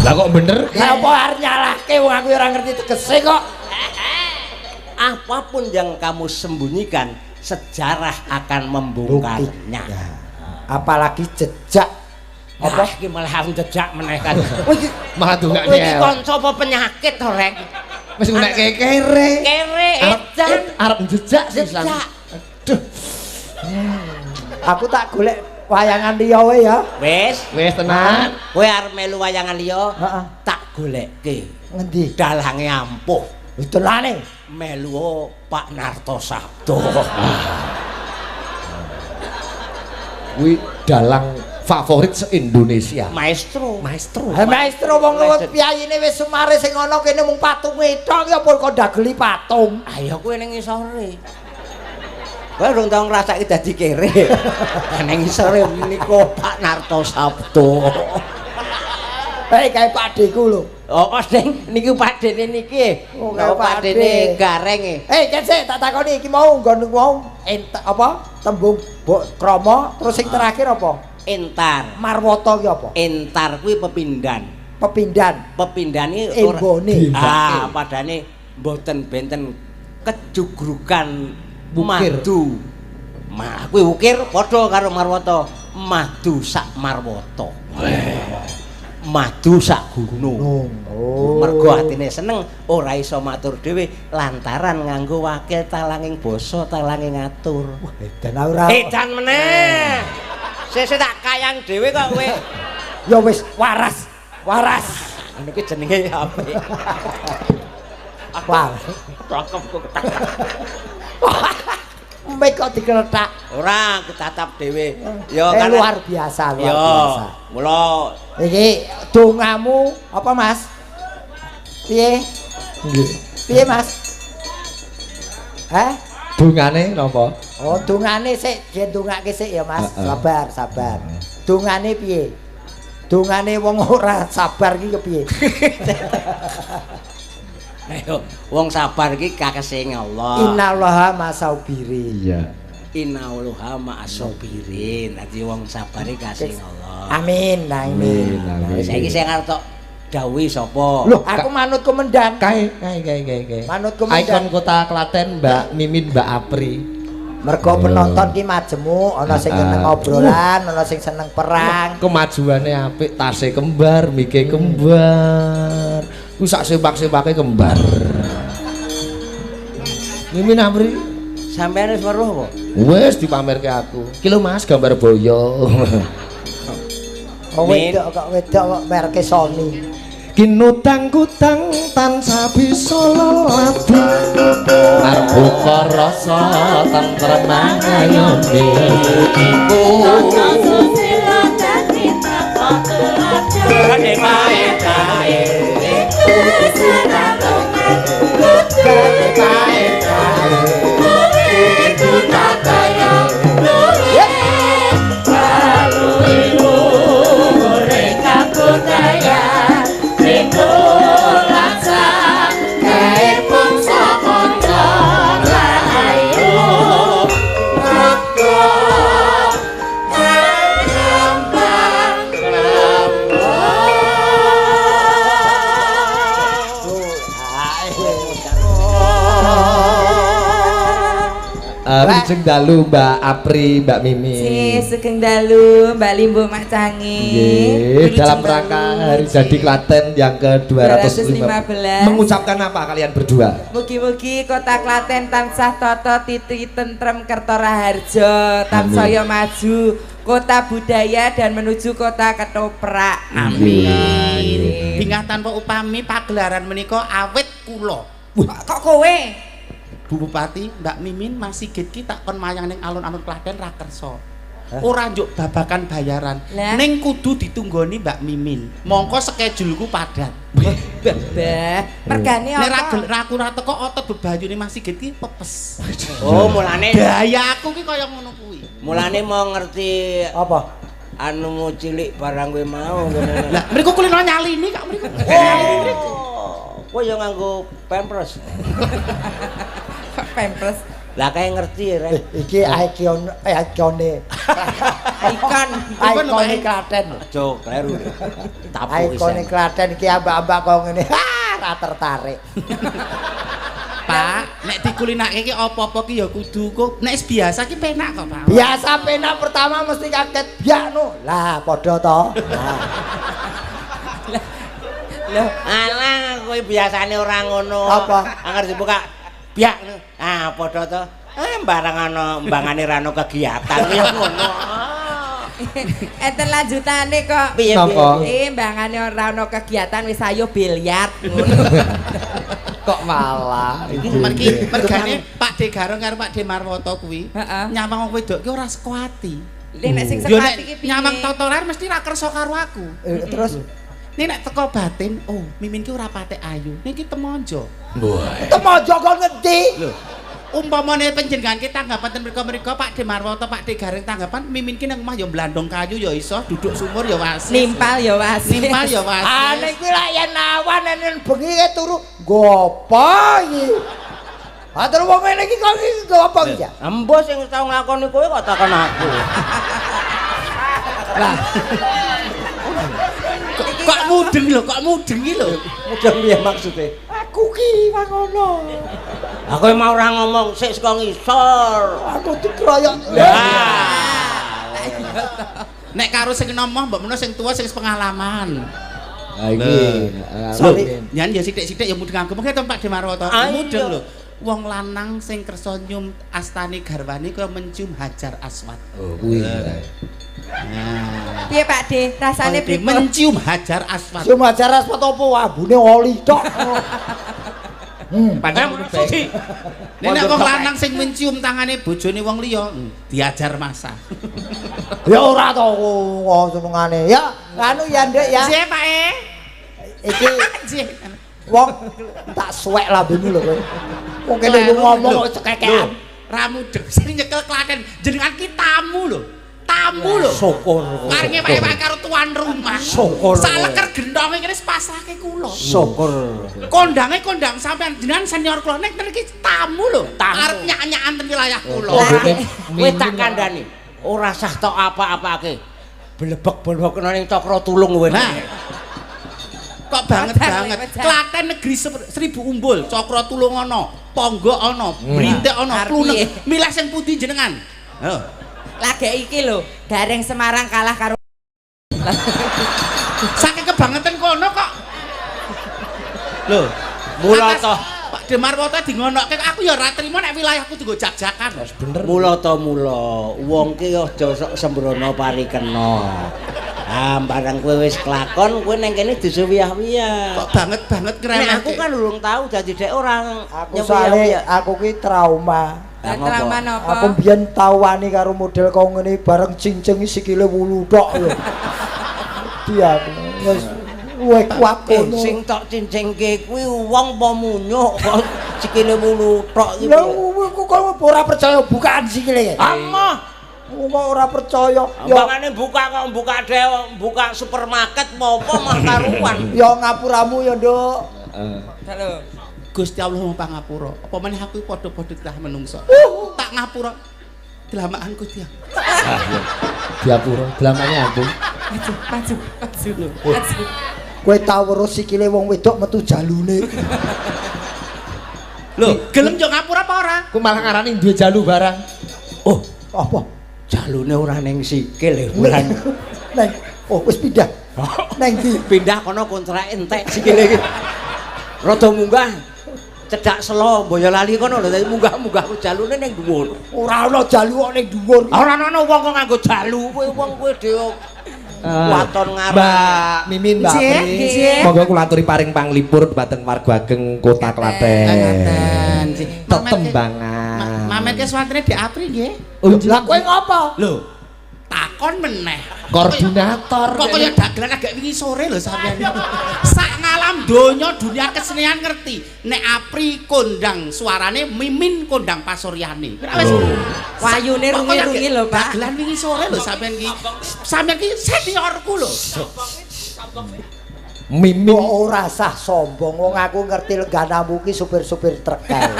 A: Lah kok bener?
C: Lah apa arep nyalahke wong aku ora ngerti tegese kok.
E: Apapun yang kamu sembunyikan, sejarah akan membongkarnya.
C: Ya. Apalagi jejak.
E: Apa iki malah arep jejak meneh kan.
C: Kowe iki
A: malah dongakne.
E: Kowe iki kanca apa penyakit to, Rek?
A: Wis ngunekke kere.
E: Kere edan
A: arep jejak sisan. Aduh.
C: Aku tak golek wayangan liya wae ya.
E: Wis,
A: wis tenan.
E: Kowe arep melu wayangan liya,
C: heeh.
E: Tak golekke.
C: Ngendi?
E: Dalange ampuh.
C: Wis tenane.
E: Melu Pak Narto Sabdo.
A: Kuwi dalang favorit se-Indonesia.
E: Maestro.
A: Maestro.
C: Ha maestro wong piyayine wis sumare sing ana kene mung patunge tok iki apa kok ndageli patung.
E: Ayo kowe ning ngisore. Kowe urung tau ngrasake dadi kere. Ning ngisore menika Pak Narto Sabdo.
C: Hei kae pakdeku lho.
E: Oh, ding niku pakdene niki.
C: Oh, kae
E: pakdene Gareng e.
C: Eh, sik tak takoni iki mau nggon mau apa? Tembung bok krama terus sing terakhir apa?
E: Entar.
C: Marwoto ki apa?
E: Entar kuwi pepindhan.
C: Pepindhan.
E: Pepindhan iki
C: embone.
E: Ah, padane mboten benten kejugrukan
A: Wukir.
E: Madu. Ma kuwi wukir padha karo Marwata. Madu sak Marwata. Madu sak gunung.
C: Oh.
E: Mergo atine seneng ora iso matur dhewe lantaran nganggo wakil talanging basa talanging atur.
C: Wah, edan ora.
E: Edan meneh. Sesuk tak kayang dhewe kok kowe.
C: Ya wis waras. Waras.
E: Ngono ki jenenge apik.
C: Wah.
E: Cakepku ketak.
C: Mek kok dikeletak.
E: Ora, aku tatap dhewe. Ya
C: eh, luar biasa, luar biasa.
E: Mula
C: iki dongamu apa, Mas? Piye?
A: Nggih.
C: Piye, Mas? Hah?
A: Dongane napa?
C: Oh, dongane sik, dongake sik ya, Mas. Sabar, sabar. Dongane piye? Dongane wong ora sabar iki kepiye?
E: Ayo, wong sabar iki kakesing Allah.
C: Innallaha ma'asabirin.
A: Iya.
E: Innallaha ma'asabirin. Dadi wong sabar iki kasing Allah.
C: Amin, amin.
E: Saiki sing arep tok dawuhi sapa?
C: Loh, aku manut komendan.
A: Kae.
C: Manut komendan.
A: Ikon Kota Klaten Mbak Mimin, Mbak Apri.
C: Mergo penonton ki majemuk, ana sing seneng obrolan, ana sing seneng perang.
A: Kemajuane apik, tase kembar, mike kembar. Ku sak sempak-sempake kembar. Mimin Apri,
E: sampean wis weruh apa?
A: Wis dipamerke aku. Ki lho Mas, gambar boyo.
C: Oh, wedok kok wedok kok merke Sony.
A: Kinutang kutang tansah bisa leladi. Marbuka rasa tentrem ngayomi.
E: Iku
B: susila dadi tapa tuladha.
E: Pae-pae.
A: Sugeng dalu Mbak Apri, Mbak Mimi.
F: Sugeng dalu Mbak Limbo Mak Cangi.
A: Nggih, dalam rangka Hari Jadi Klaten yang ke-215. Mengucapkan apa kalian berdua?
F: Mugi-mugi Kota Klaten tansah tata titi tentrem kerta raharja, tansaya maju, kota budaya dan menuju kota ketoprak.
G: Amin. Bingah tanpa upami pagelaran menika awit kula.
F: Kok kowe?
G: Bu Bupati, Mbak Mimin, Mas Sigit ki tak kon mayang ning alun-alun Klaten ra kersa. Ora njuk babakan bayaran. Ning kudu ditunggoni Mbak Mimin. Mongko skejuleku padat.
F: Bah, mergane apa?
G: Nek ra aku ra teko otot bebayune Mas Sigit ki pepes.
E: Oh, mulane
G: gaya aku ki kaya ngono kuwi.
E: Mulane mau ngerti
C: apa?
E: Anumu cilik barang kowe mau ngene.
G: Lah, mriku kulino nyalini kok mriku.
E: Nyalini mriku. Kowe yo nganggo pampers.
F: Pampers.
E: Lah kae ngerti ya, Rek.
C: Iki ikone. Ikon Klaten.
E: Aja kleru. Tapuk
C: ikone Klaten iki ambak-ambak kok ngene. Ha, ra tertarik.
G: Pak, nek dikulinake iki apa-apa ki ya kudu kok nek biasa ki penak kok, Pak.
C: Biasa penak pertama mesti kaget biak no. Lah padha to.
E: Lho, alah kowe biasane ora ngono.
C: Apa?
E: Angger dibuka biak. Ah, padha to. Barang ana mbangane ra ono kegiatan ya ngono.
F: Enten lanjutane kok.
E: Piye
F: piye? Mbangane ora ono kegiatan wis ayo biliar ngono.
A: Kok malah
G: iki mergane Pak De Gareng karo Pak De Marwoto kuwi nyawang wong wedok ki ora seko ati.
F: Lha nek sing seko ati ki piye?
G: Nyawang totoran mesti ra kersa karo aku.
C: Terus
G: nek nek teko batin, oh Mimin ki ora patek ayu. Niki temonjo.
C: Temonjo kok ngendi?
G: Lho, umpamane panjenengan ki tanggapan ten mriku-mriku Pak De Marwoto, Pak De Gareng tanggapan Mimin ki nang omah ya mblandong kayu ya iso, duduk sumur ya wasis.
F: Nimpal ya wasis.
G: Nimpal ya wasis.
C: Ah nek kuwi lak yen awan yen bengi ki turu nggo apa iki? Ah terus wong ngene iki kok nggo apa iki ya?
E: Embo sing tau nglakoni kowe kok takon aku.
G: Lah kok mudeng lho, kok mudeng iki lho.
E: Mudeng piye maksude?
C: Aku ki Ki mangono.
E: Aku mau ora ngomong sik saka ngisor.
C: Aku dikeroyok.
G: Nek karo sing enom mbok menawa sing tuwa sing pengalaman.
A: Ha iki.
C: Sorry.
G: Nyan ya sithik-sithik ya mudeng aku. Mengke to Pak Demarwoto. Mudeng lho. Wong lanang sing kersa nyum astane garwane kaya mencium hajar aswad.
A: Oh kuwi.
G: Nah.
F: Piye Pak De? Rasane pripun?
G: Mencium hajar aswad.
C: Cium hajar aswad apa ambune oli tok.
A: Pancen
E: Suci.
G: Nek wong lanang sing mencium tangane bojone wong liya, diajar masa.
C: Ya ora to senengane. Ya, anu ya Nduk ya.
G: Nggih, Pak E.
C: Iki wong tak suwek lambemu lho kowe. Wong kene ngomong kok cekekean.
G: Ra mudeng sing nyekel Klaten jenengan ki tamu lho. Tamu lho.
E: Syukur.
G: Karenge wae karo tuan rumah.
E: Syukur.
G: Saleker genthonge kene pasrahke kula.
E: Syukur.
G: Kondange kondang sampean jenengan senior kula nek ten iki tamu lho. Arep nyak-nyakan ten wilayah kula.
E: Kowe tak kandhani. Ora sah tok apa-apake. Blebek-blebek ning Cakra Tulung kowe.
G: Nah. Kok banget-banget. Klaten negeri seribu umbul, Cakra Tulung ana, Ponggok ana, Brintik ana, Kluneng. Milih sing pundi jenengan? Lho.
F: Lagek iki lho, Gareng Semarang kalah karo
G: saking kebangetan kono kok. Lho,
E: mula to
G: Pak Demarwoto di ngonokke aku ya ora trimo nek wilayahku dienggo jak-jakan.
A: Bener.
E: Mula to mula, wong ki aja sok sembrono parikena. Ah, barang kowe wis kelakon, kowe neng kene disuwiyah-wiyah.
G: Kok banget-banget ngremehke.
E: Nek aku kan urung tau dadi dhek ora.
C: Aku soalé aku ki trauma.
F: Trauma napa?
C: Aku mbiyen tau wani karo model kok ngene bareng cincing sikile wulu tok lho. Dia aku wis luwih kuat kono.
E: Sing tok cincingke kuwi wong apa munyuk kok sikile wulu tok iki.
C: Lha kok ora percaya bukaan sikile.
E: Amoh.
C: Kok ora percaya.
E: Mbangane buka kok buka dhewe, buka supermarket apa mah karuan.
C: Ya ngapuramu ya, Nduk.
A: Heeh.
F: Halo.
G: Gusti Allah Maha Pangapura. Apa meneh aku padha-padha titah menungso. Tak ngapura. Dlamakan Gusti.
A: Diapura, dlamane aku.
F: Maju, maju, maju. Maju.
C: Kowe tau weruh sikile wong wedok metu jalune.
G: Lho, gelem yo ngapura apa ora?
A: Ku malah ngarani duwe jalu barang.
E: Oh,
C: apa?
E: Jalune ora ning sikil e, bulan.
C: Neng, oh wis pindah. Neng ndi?
E: Pindah kono kontrake entek sikile iki. Rada munggah cedhak selo Boyolali kono lho, munggah-munggah jalune ning dhuwur.
C: Ora ana jalu kok ning dhuwur.
E: Ora ana wong kok nganggo jalu, kowe wong kowe dhewe waton ngarep.
A: Mbak Mimin, Mbak Pri. Monggo kula aturi paring panglipur dhumateng warga ageng Kota Klaten. Tetembangan.
G: Mametke swantene Dik Apri nggih.
C: Lah kowe ngopo?
G: Lho, takon meneh.
A: Koordinator.
G: Kok kaya dagelan agak wingi sore lho sampean. Sak ngalam donya dunia kesenian ngerti nek Apri kondang suarane, Mimin kondang pasuryane. Wis
F: wayune rungi-rungi lho, Pak.
G: Dagelan wingi sore lho sampean iki. Sampean iki seniorku lho.
A: Mimin
C: ora sah sombong wong aku ngerti lengganamu ki supir-supir truk kae.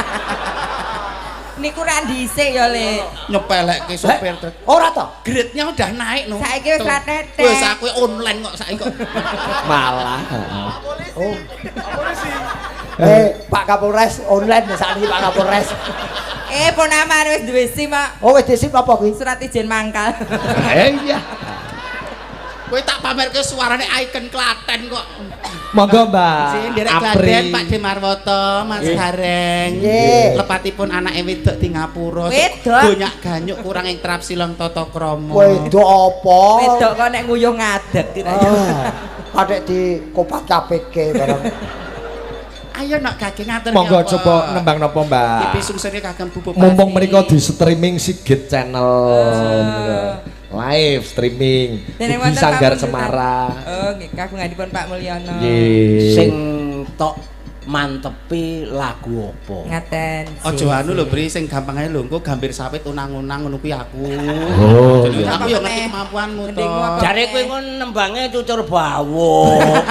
F: Niku ra dhisik ya, Le.
G: Nyepelekke supir truk.
C: Ora to?
G: Grade-nya udah naik no.
F: Saiki wis ra tetek.
G: Wis aku online kok saiki kok.
A: Malah.
C: Oh. Polisi. Pak Kapolres online sakniki Pak Kapolres.
F: Ponaman wis duwe SIM kok.
C: Oh, wis duwe SIM apa kuwi?
F: Surat izin mangkal.
A: Iya.
G: Kowe tak pamerke suarane ikon Klaten kok.
A: Monggo Mbak.
G: Sing nderek Klaten Pak Demarwoto, Mas Gareng. Lepatipun anake wedok di ngapura.
F: Wedok.
G: Gonyak-ganyuk kurang ing trapsilong tata krama.
C: Wedok apa?
F: Wedok kok nek nguyuh ngadeg kira.
C: Adek di kopat KPK barang.
G: Ayo nak kagem ngatur.
A: Monggo coba nembang napa Mbak?
G: TV sungsene kagem Bu Bupati.
A: Mumpung menika di streaming Sigit Channel. Live streaming di Sanggar Semarang.
F: Oh, nggih kagunganipun Pak Mulyono.
A: Nggih.
E: Sing tok mantepi lagu apa?
F: Ngaten.
G: Aja anu lho Bri, sing gampang ae lho, engko gambir sawit unang-unang ngono kuwi aku.
A: Oh, iya.
G: Aku ya ngerti kemampuanmu to.
E: Jare kowe ngono nembange cucur bawuk.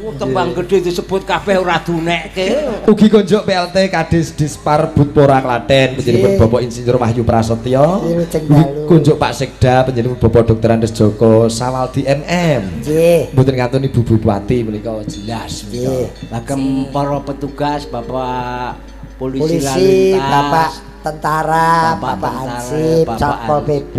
E: Tembang gede disebut kabeh ora dunekke.
A: Ugi konjuk PLT Kadis Dispar Budpora Klaten panjenengan Bapak Insinyur Wahyu Prasetyo. Ugi konjuk Pak Sekda panjenengan Bapak Dr. Andes Joko Sawaldi MM.
C: Nggih.
A: Mboten kantun Ibu Bupati menika jelas menika.
E: Kagem para petugas, Bapak polisi lalu lintas,
C: Bapak tentara, Bapak Hansip, Satpol PP.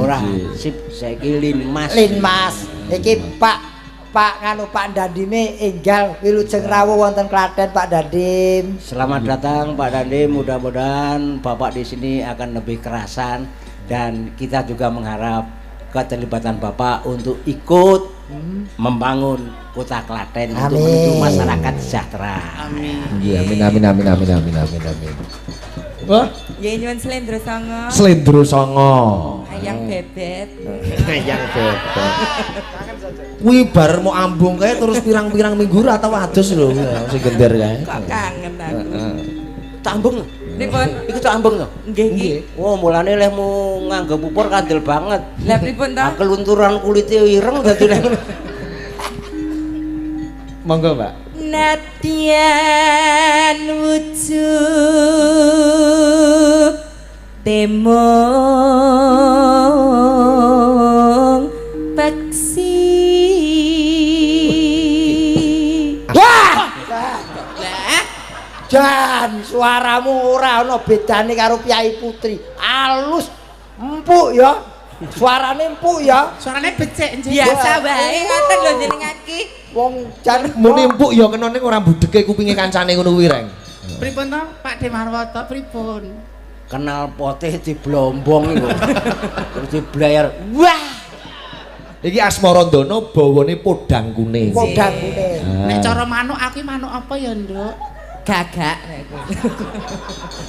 E: Ora Hansip saiki Linmas.
C: Linmas. Iki Pak nganu Pak Dandime enggal wilujeng rawuh wonten Klaten Pak Dandim.
E: Selamat datang Pak Dandim, mudah-mudahan Bapak di sini akan lebih kerasan dan kita juga mengharap keterlibatan Bapak untuk ikut membangun Kota Klaten untuk menuju masyarakat sejahtera.
G: Amin.
A: Amin amin amin amin amin amin amin. Wah,
F: nggih nyuwun Slendro Songo.
A: Slendro Songo.
F: Ayang bebet.
A: Ayang bebet. Kuwi bar mau ambung kae terus pirang-pirang minggu ora tau adus lho sing gender kae.
F: Kok kangen aku.
E: Tak ambung.
F: Pripun?
E: Iku tak ambung to?
F: Nggih nggih.
E: Wah, mulane lehmu nganggo pupur kandel banget.
F: Lah pripun to?
E: Kelunturan kulite ireng dadi leh.
A: Monggo, Mbak.
F: Nadyan wujud temong peksi.
C: Wah! Lah, jan suaramu ora ana bedane karo Kyai Putri. Alus, empuk ya. Suarane empuk ya.
G: Suarane becik nggih.
F: Biasa wae ngoten lho jenengan ki.
C: Wong jan
A: muni empuk ya kena ning ora budheke kupinge kancane ngono kuwi, Reng.
G: Pripun to Pak Demarwoto pripun?
E: Kenal pote diblombong iku. Terus diblayar. Wah.
A: Iki Asmarandana bawane podang kuning.
C: Podang kuning.
G: Nek cara manuk aku manuk apa ya, Nduk?
F: Gagak nek kuwi.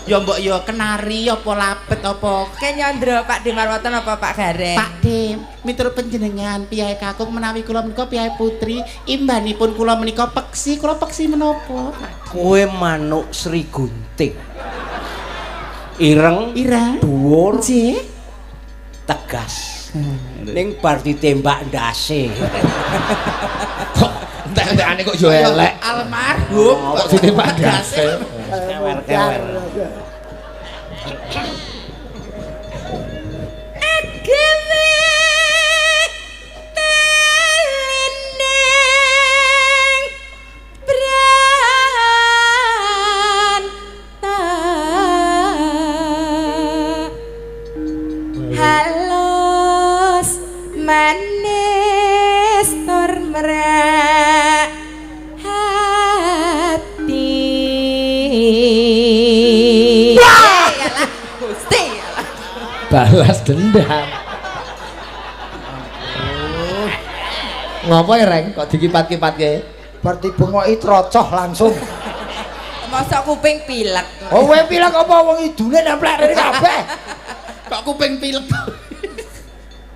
G: Ya mbok ya kenari apa lapet apa
F: ke nyandra Pak Demarwoto apa Pak Gareng?
G: Pak Dem, miturut panjenengan piyai kakung menawi kula menika piyai putri, imbanipun kula menika peksi, kula peksi menapa?
E: Kowe manuk Sri Gunting. Ireng,
G: ireng,
E: dhuwur,
G: nggih,
E: tegas. Ning bar ditembak ndase.
A: Kok entek-entekane kok yo elek.
G: Almarhum
A: kok ditembak ndase.
E: Kewer-kewer.
F: Agewe telining branta halus manis tur merak hati. Gusti
A: balas dendam. Ngopo ya, Reng? Kok dikipat-kipatke?
C: Bar dibengoki trocoh langsung.
F: Mosok kuping pilek.
C: Oh, kowe pilek apa wong idune nemplek rene kabeh?
G: Kok kuping pilek?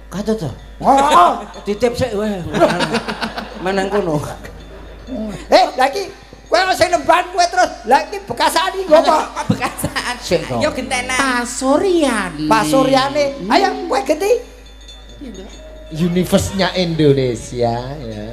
E: Katut to?
C: Heeh.
E: Titip sik wae. Meneng kono.
C: Lha iki kowe sing nemban kowe terus. Lah iki bekasaan iki nggo apa?
F: Kok bekasaan? Yo gentenan.
G: Pasuryan.
C: Pasuryane. Ayo kowe genti.
A: Universe-nya Indonesia ya.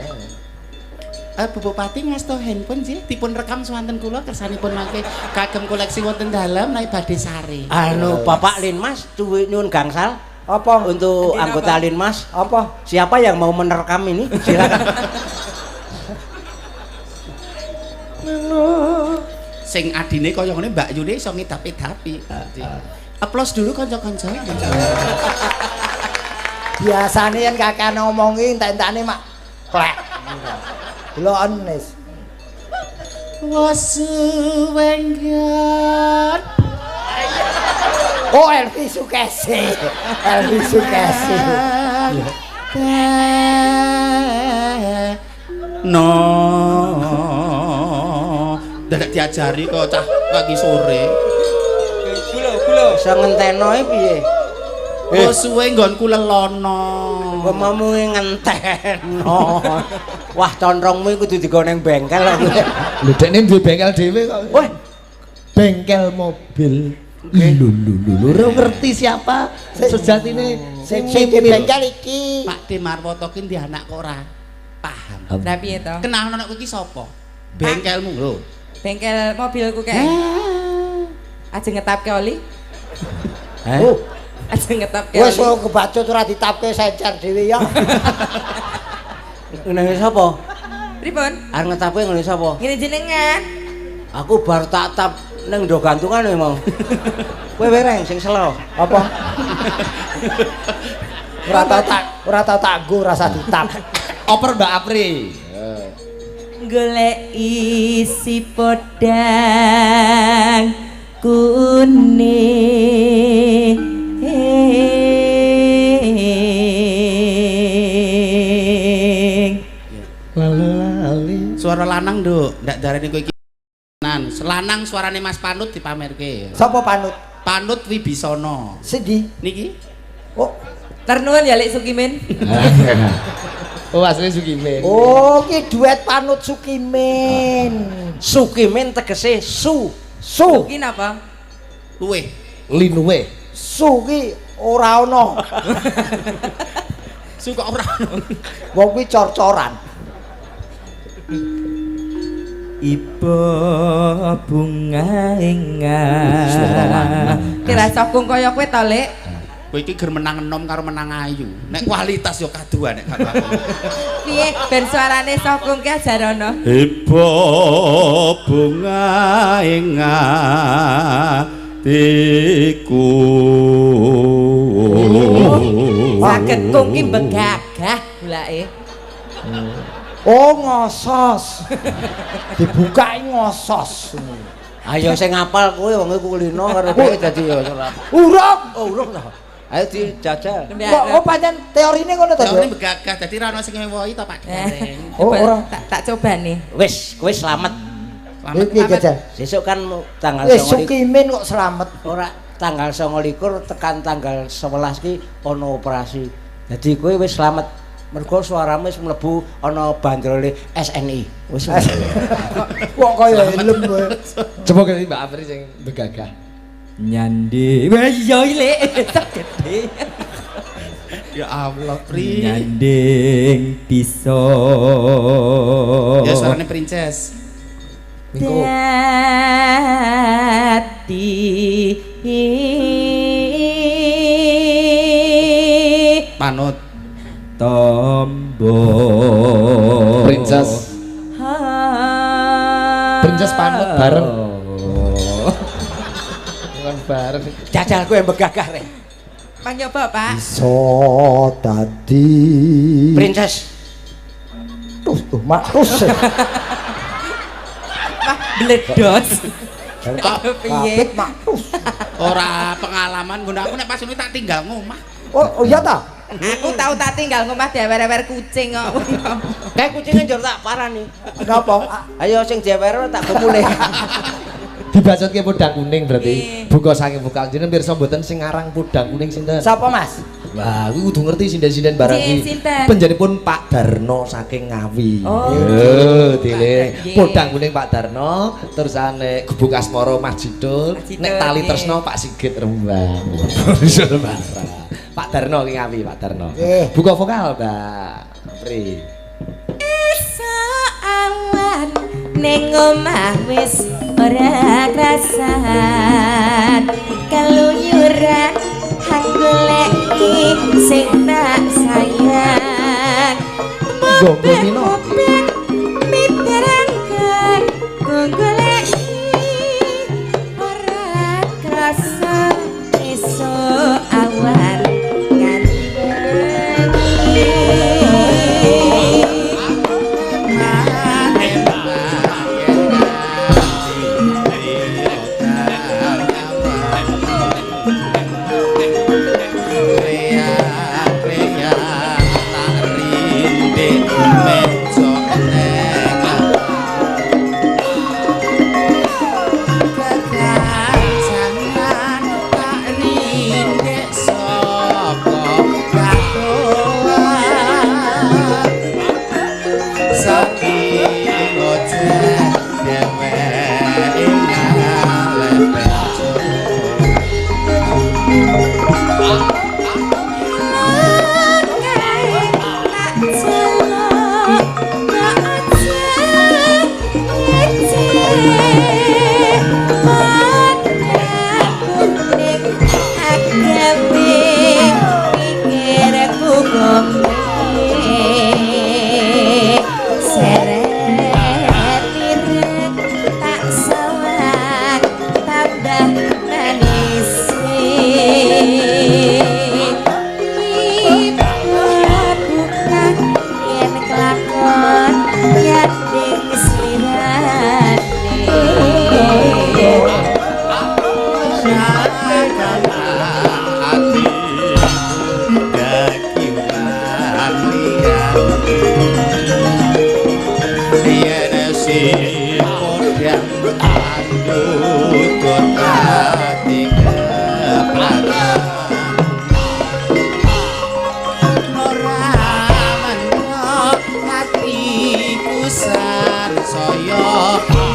G: Bu Bupati ngasto handphone sih dipun rekam swanten kula kersanipun mangke kagem koleksi wonten dalem naik badhe sare.
E: Anu Bapak Linmas nyuwun gangsal.
C: Apa?
E: Untuk anggota Linmas.
C: Apa?
E: Siapa yang mau menerkam ini? Silakan.
G: Sing adine kaya ngene Mbak Yune iso ngedapi-dapi. Applause dulu kanca-kanca.
C: Biasane yen kakane ngomongi entek-entekane mak klek. Deloken wis.
G: Wasuwenggan.
C: Oh, Elvi Sukesi. Elvi Sukesi.
G: No. Dadak diajari kok cah pagi sore.
E: Gulo, gulo. Iso ngenteno e piye?
G: Oh, suwe nggonku lelono.
E: Kok mamu ngenteno. Wah, controngmu iku kudu digo ning bengkel.
A: Lho, dekne duwe bengkel dhewe kok.
E: Wah,
A: bengkel mobil. Lho lho lho, ora ngerti siapa sejatine
C: sing di bengkel iki.
G: Pak De Marwoto ki ndek anak kok ora? paham.
F: Lah piye to?
G: Kenal nek kowe iki sapa? Bengkelmu lho.
F: Bengkel mobilku kae. Aja ngetapke oli.
E: Hah?
C: Oh,
F: Aja ngetapke
C: wis
F: oli.
C: kebacut ora ditapke sencer dhewe ya.
E: Ngene sapa?
F: Pripun?
E: Arep ngetapke ngene sapa?
F: Ngene jenengan.
E: Aku bar tak tap ning ndo gantungan kowe mau. Kowe wereng sing selo.
C: Apa? Ora tau tak nggo rasa ditap.
A: Oper Mbak Apri.
F: Golek isi podang kuning.
A: Lali.
G: Suara lanang, Nduk. Ndak darani kowe iki nan. Lanang suarane Mas Panut dipamerke.
C: Sapa Panut?
G: Panut Wibisono.
C: Sindi?
G: Niki.
C: Oh,
F: Ternuwun ya Lek Sukimin.
A: Oh, asli Sukimin.
C: Oh, ki duet Panut Sukimin.
E: Sukimin tegese su.
C: Su.
F: Ki napa?
G: Luweh.
A: Linuwe.
C: Su ki ora ana.
G: Su kok ora ono.
C: Wong kuwi cor-coran.
F: Ibu bunga ingat. Kira sokong kaya kowe to, Lek?
G: Kowe iki ger menang enom karo menang ayu. Nek kualitas yo kaduan nek karo aku.
F: Piye ben suarane sokong ki ajarono.
G: Ibu bunga ing atiku.
F: Saged kung ki begagah gulake.
C: Oh, ngosos. Dibukai ngosos.
E: Ayo sing ngapal kowe wong iku kulino karo kowe dadi ya ora.
C: Urung.
E: Oh, urung to. Ayo dijajal.
C: Kok oh pancen teorine ngono to,
G: Teorine
C: Dok?
G: begagah dadi ra ono sing ngewohi to Pak Gareng.
C: Oh, ora.
F: Tak coba nih.
E: Wis, kowe slamet.
G: Slamet.
C: Piye jajal?
E: Sesuk kan tanggal
C: Wis
E: 29
C: Sukimin kok slamet.
E: Ora tanggal 29 tekan tanggal 11 ki ana operasi. Dadi kowe wis slamet. Mergo suaramu wis mlebu ana bandrole SNI. Wis.
C: Wong kaya helm kowe.
A: Coba kene Mbak Apri sing begagah.
F: Nyandi. Wah iya Lek, gede.
G: Ya Allah, Pri.
F: Nyanding bisa.
G: Ya suarane princess.
A: Minggu.
F: Dadi
G: Panut.
F: tombo.
A: Princess. Princess Panut bareng. Bukan bareng.
E: Jajal kowe begagah rek.
F: Mang nyoba, Pak.
C: Iso dadi
E: Princess.
C: Tuh, tuh, mak tus.
F: Wah, bledos. Piye?
C: Kapit mak tus.
G: Ora pengalaman nggon aku nek pas ngono tak tinggal ngomah.
C: Oh, oh iya ta?
F: Aku tau tak tinggal ngomah diewer-ewer kucing kok.
E: Kayak kucingnya njur tak parani.
C: Napa?
E: Ayo sing diewer tak gomule.
A: Dibacutke podang kuning berarti. Buka saking vokal jenengan pirsa mboten sing ngarang podang kuning sinten?
C: Sapa, Mas?
A: Wah, kuwi kudu ngerti sinden-sinden barang
F: Nggih,
A: iki.
F: sinten?
A: Panjenenganipun Pak Darno saking Ngawi.
F: Oh.
A: Yo, dile.
F: Nggih.
A: Podang kuning Pak Darno, terusane Gubuk Asmara Mas Jidul,
F: Mas Jidul,
A: nek tali
F: nggih.
A: tresno Pak Sigit Rembang. Pak Darno ki Ngawi, Pak Darno.
C: Nggih.
A: Buka vokal, Mbak. Pri.
F: Esuk awan ning omah wis ora krasan. Keluyuran goleki sing tak sayang.
A: Nggo Nino.
F: Miterangkan goleki ora krasa esuk awan nganti bengi.
G: Tansaya sun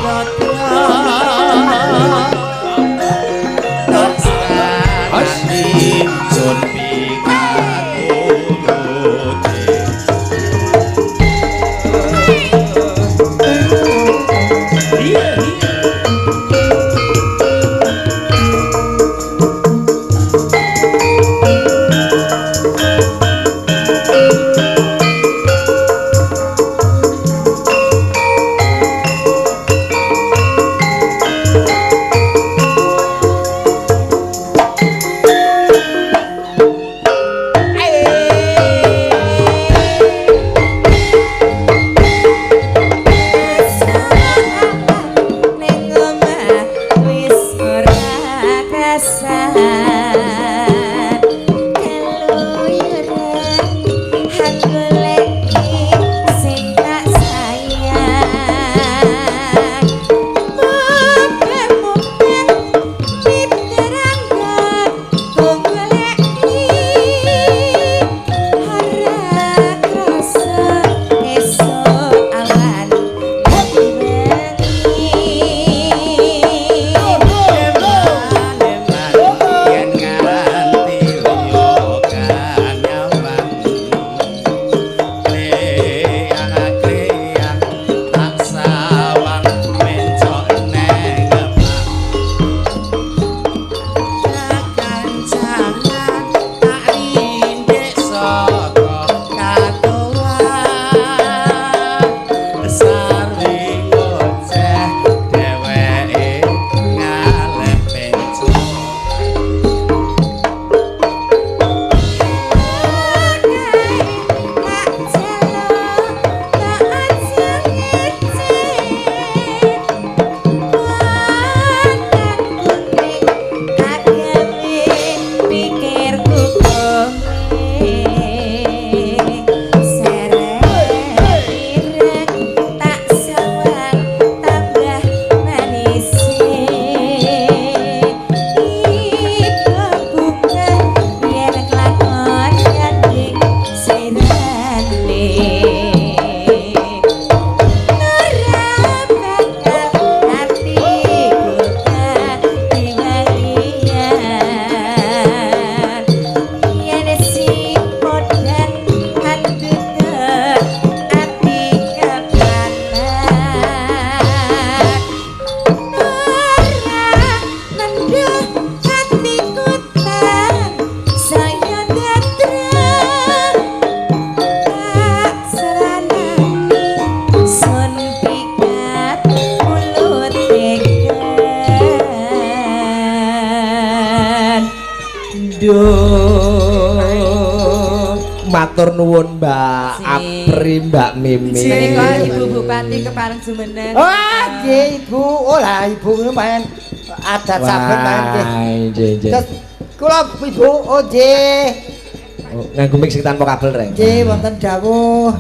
A: Matur nuwun Mbak Apri, Mbak Mimi.
F: Menika Ibu Bupati kepareng jumeneng.
C: Oh, nggih Ibu. Oh lah Ibu ngono paen adat saben paen nggih.
A: Nggih, nggih.
C: Kula Ibu, oh nggih.
A: Nganggo mic sing tanpa kabel, Reng.
C: Nggih, wonten dawuh.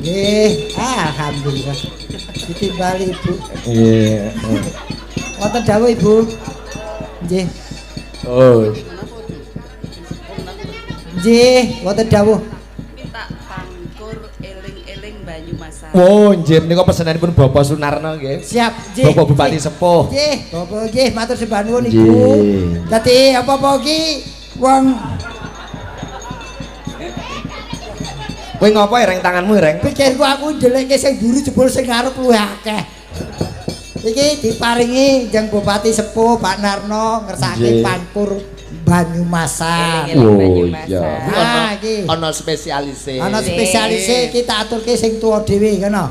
C: Nggih, alhamdulillah. Ditimbali Ibu.
A: Nggih.
C: Wonten dawuh Ibu. Nggih.
A: Oh.
C: Nggih, wonten dawuh.
B: Minta pangkur eling-eling Banyumasan.
A: Oh, nggih menika pesenanipun Bapak Sunarno nggih.
C: Siap, nggih.
A: Bapak Bupati Sepuh.
C: Nggih, Bapak nggih matur sembah nuwun Ibu. Dadi apa-apa iki wong
A: kowe ngopo reng tanganmu reng?
C: Pikirku aku ndelekke sing mburi jebul sing ngarep luwih akeh. Iki diparingi jeng Bupati Sepuh Pak Narno ngersake pangkur Banyumasan.
A: Oh iya.
C: Ah iki
A: ana spesialise.
C: Ana spesialise iki tak aturke sing tuwa dhewe ngono.